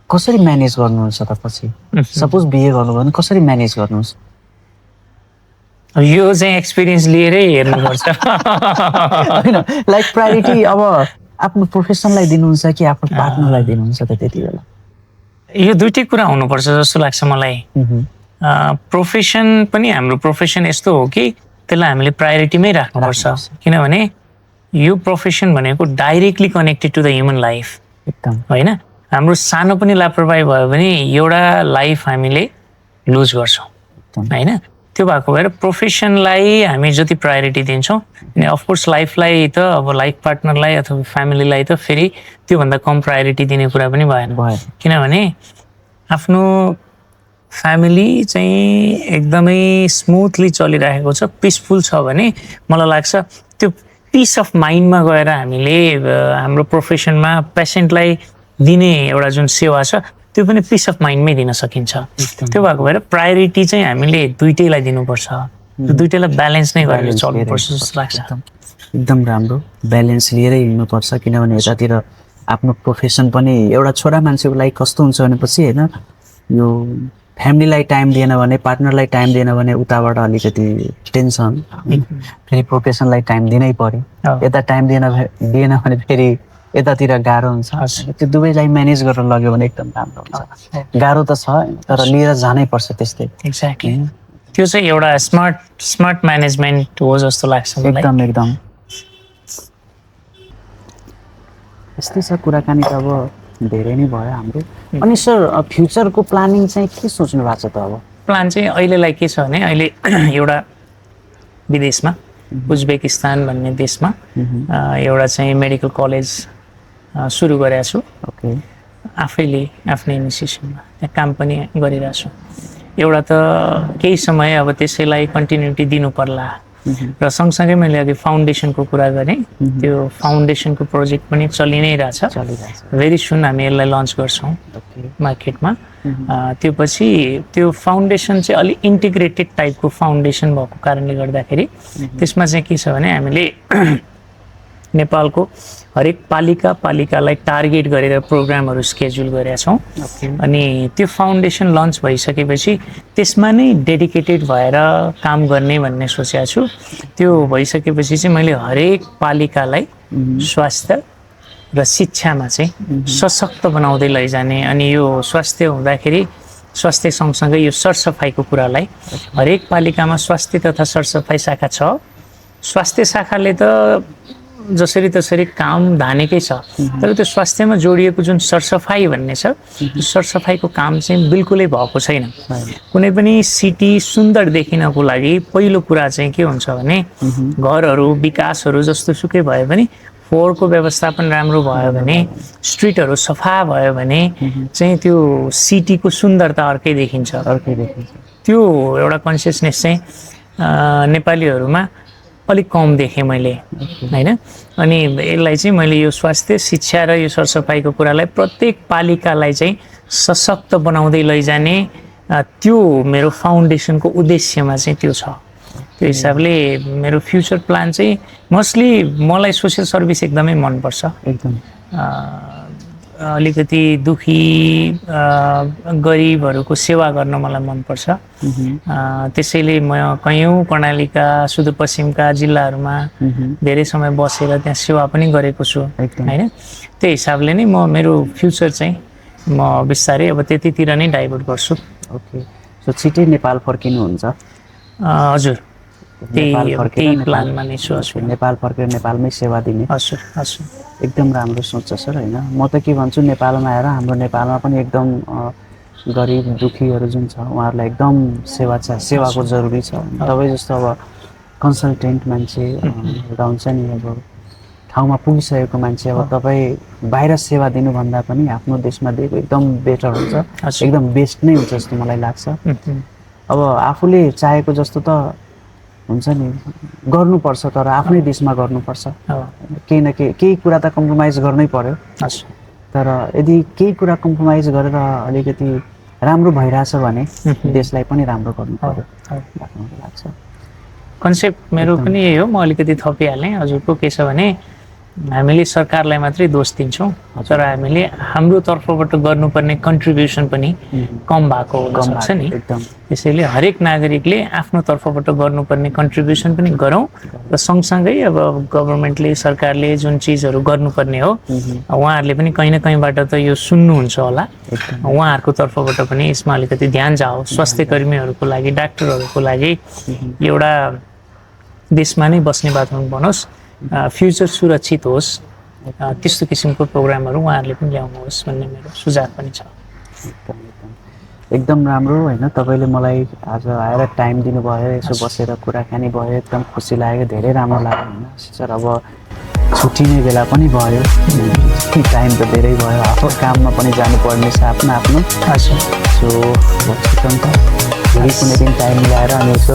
कसरी म्यानेज गर्नुहुन्छ त पछि? सपोज बिए गर्नुभयो भने कसरी म्यानेज गर्नुहुन्छ? यो चाहिँ एक्सपिरियन्स लिएरै हेर्नुपर्छ होइन, लाइक प्रायोरिटी अब आफ्नो प्रोफेसनलाई दिनुहुन्छ कि आफ्नो पार्टनरलाई दिनुहुन्छ त त्यति बेला? यो दुइटै कुरा हुनुपर्छ जस्तो लाग्छ मलाई। प्रोफेसन पनि हाम्रो प्रोफेसन यस्तो हो कि त्यसलाई हामीले प्रायोरिटीमै राख्नुपर्छ, किनभने यो प्रोफेसन भनेको directly connected to the human life होइन। हाम्रो सानो पनि लापरवाही भयो भने एउटा लाइफ हामीले लुज गर्छौँ होइन। त्यो भएको भएर प्रोफेसनलाई हामी जति प्रायोरिटी दिन्छौँ अनि अफकोर्स लाइफलाई त अब लाइफ पार्टनरलाई अथवा फ्यामिलीलाई त फेरि त्योभन्दा कम प्रायोरिटी दिने कुरा पनि भएन किनभने आफ्नो फ्यामिली चाहिँ एकदमै स्मुथली चलिरहेको छ पिसफुल छ भने मलाई लाग्छ त्यो पिस अफ माइन्डमा गएर हामीले हाम्रो प्रोफेसनमा पेसेन्टलाई दिने एउटा जुन सेवा छ त्यो पनि पिस अफ माइन्डमै दिन सकिन्छ त्यो भएको भएर प्रायोरिटी चाहिँ हामीले दुइटैलाई दिनुपर्छ दुइटैलाई ब्यालेन्स नै गरेर चल्नुपर्छ जस्तो लाग्छ एकदम राम्रो ब्यालेन्स लिएरै हिँड्नुपर्छ किनभने यतातिर आफ्नो प्रोफेसन पनि एउटा छोरा मान्छेको लागि कस्तो हुन्छ भनेपछि होइन यो फ्यामिलीलाई टाइम दिएन भने पार्टनरलाई टाइम दिएन भने उताबाट अलिकति टेन्सन फेरि प्रोफेसनलाई टाइम दिनै पर्यो यता टाइम दिएन भने फेरि यतातिर गाह्रो हुन्छ त्यो दुवैलाई म्यानेज गरेर लग्यो भने एकदम राम्रो हुन्छ गाह्रो त छ तर लिएर जानै पर्छ त्यस्तै एक्ज्याक्टली त्यो चाहिँ एउटा स्मार्ट म्यानेजमेन्ट हो जस्तो लाग्छ एकदम एकदम यस्तै छ कुराकानी त अब धेरै नै भयो हाम्रो अनि सर फ्युचरको प्लानिङ चाहिँ के सोच्नु भएको छ त अब प्लान चाहिँ अहिलेलाई के छ भने अहिले एउटा विदेशमा उज्बेकिस्तान भन्ने देशमा एउटा चाहिँ मेडिकल कलेज सुरु गरेको छु ओके आफैले आफ्नै इनिसिएसनमा त्यहाँ काम पनि गरिरहेको छु एउटा त केही समय अब त्यसैलाई कन्टिन्युटी दिनु पर्ला र सँगसँगै मैले अघि फाउन्डेसनको कुरा गरेँ त्यो फाउन्डेसनको प्रोजेक्ट पनि चलि नै रहेछ भेरी सुन हामी यसलाई लन्च गर्छौँ मार्केटमा त्यो पछि त्यो फाउन्डेसन चाहिँ अलिक इन्टिग्रेटेड टाइपको फाउन्डेसन भएको कारणले गर्दाखेरि त्यसमा चाहिँ के छ भने हामीले नेपालको हरेक पालिकालाई टार्गेट गरेर प्रोग्रामहरू स्केड्युल गरेका छौँ अनि त्यो फाउन्डेसन लन्च भइसकेपछि त्यसमा नै डेडिकेटेड भएर काम गर्ने भन्ने सोचेको छु त्यो भइसकेपछि चाहिँ मैले हरेक पालिकालाई स्वास्थ्य र शिक्षामा चाहिँ सशक्त बनाउँदै लैजाने अनि यो स्वास्थ्य हुँदाखेरि स्वास्थ्य सँगसँगै यो सरसफाइको कुरालाई हरेक पालिकामा स्वास्थ्य तथा सरसफाइ शाखा छ स्वास्थ्य शाखाले त जसरी तसरी काम धानेकै छ तर त्यो स्वास्थ्यमा जोडिएको जुन सरसफाइ भन्ने छ त्यो सरसफाइको काम चाहिँ बिल्कुलै भएको छैन कुनै पनि सिटी सुन्दर देखिनको लागि पहिलो कुरा चाहिँ के हुन्छ भने घरहरू विकासहरू जस्तो सुकै भए पनि फोहोरको व्यवस्थापन राम्रो भयो भने स्ट्रिटहरू सफा भयो भने चाहिँ त्यो सिटीको सुन्दरता अर्कै देखिन्छ त्यो एउटा कन्सियसनेस चाहिँ नेपालीहरूमा अलिक कम देखेँ मैले हैन अनि यसलाई चाहिँ मैले यो स्वास्थ्य शिक्षा र यो सरसफाइको कुरालाई प्रत्येक पालिकालाई चाहिँ सशक्त बनाउँदै लैजाने त्यो मेरो फाउन्डेसनको उद्देश्यमा चाहिँ त्यो छ त्यो हिसाबले मेरो फ्युचर प्लान चाहिँ मोस्टली मलाई सोसियल सर्भिस एकदमै मनपर्छ एकदम अलिकति दुखी गरिबहरूको सेवा गर्न मलाई मनपर्छ त्यसैले म कयौँ कर्णालीका सुदूरपश्चिमका जिल्लाहरूमा धेरै समय बसेर त्यहाँ सेवा पनि गरेको छु हैन त्यही हिसाबले नै म मेरो फ्युचर चाहिँ म बिस्तारै अब त्यतितिर नै डाइभर्ट गर्छु ओके सो छिटै नेपाल फर्किनुहुन्छ हजुर त्यही प्लानमा नै छु नेपाल फर्केर नेपालमै सेवा दिने हजुर हजुर एकदम राम्रो सोच छ सर होइन म त के भन्छु नेपालमा आएर हाम्रो नेपालमा पनि एकदम गरिब दुखीहरू जुन छ उहाँहरूलाई एकदम सेवाको जरुरी छ तपाईँ जस्तो अब कन्सल्टेन्ट मान्छे एउटा हुन्छ नि अब ठाउँमा पुगिसकेको मान्छे अब तपाईँ बाहिर सेवा दिनुभन्दा पनि आफ्नो देशमा दिएको एकदम बेटर हुन्छ एकदम बेस्ट नै हुन्छ जस्तो मलाई लाग्छ अब आफूले चाहेको जस्तो त हुन्छ नि गर्नुपर्छ तर आफ्नै देशमा गर्नुपर्छ केही न केही कुरा त कम्प्रोमाइज गर्नै पर्यो तर यदि केही कुरा कम्प्रोमाइज गरेर अलिकति राम्रो भइरहेछ भने देशलाई पनि राम्रो गर्नु पर्यो लाग्छ कन्सेप्ट मेरो पनि यही हो म अलिकति थपिहालेँ हजुरको के छ भने हामीले सरकारलाई मात्रै दोष दिन्छौँ तर हामीले हाम्रो तर्फबाट गर्नुपर्ने कन्ट्रिब्युसन पनि कम भएको हुन्छ नि त्यसैले हरेक नागरिकले आफ्नो तर्फबाट गर्नुपर्ने कन्ट्रिब्युसन पनि गरौँ र सँगसँगै अब गभर्मेन्टले सरकारले जुन चिजहरू गर्नुपर्ने हो उहाँहरूले पनि कहीँ न कहीँबाट त यो सुन्नुहुन्छ होला उहाँहरूको तर्फबाट पनि यसमा अलिकति ध्यान जाओस् स्वास्थ्य कर्मीहरूको लागि डाक्टरहरूको लागि एउटा देशमा नै बस्ने वातावरण बनोस् फ्युचर सुरक्षित होस् त्यस्तो किसिमको प्रोग्रामहरू उहाँहरूले पनि ल्याउनुहोस् भन्ने मेरो सुझाव पनि छ एकदम राम्रो होइन तपाईँले मलाई आज आएर टाइम दिनुभयो यसो बसेर कुराकानी भयो एकदम खुसी लाग्यो धेरै राम्रो लाग्यो होइन सर अब छुट्टिने बेला पनि भयो टाइम त धेरै भयो आफ्नो काममा पनि जानुपर्ने छ आफ्नो आफ्नो हजुर सो छिटो त फेरि कुनै दिन टाइम मिलाएर अनि यसो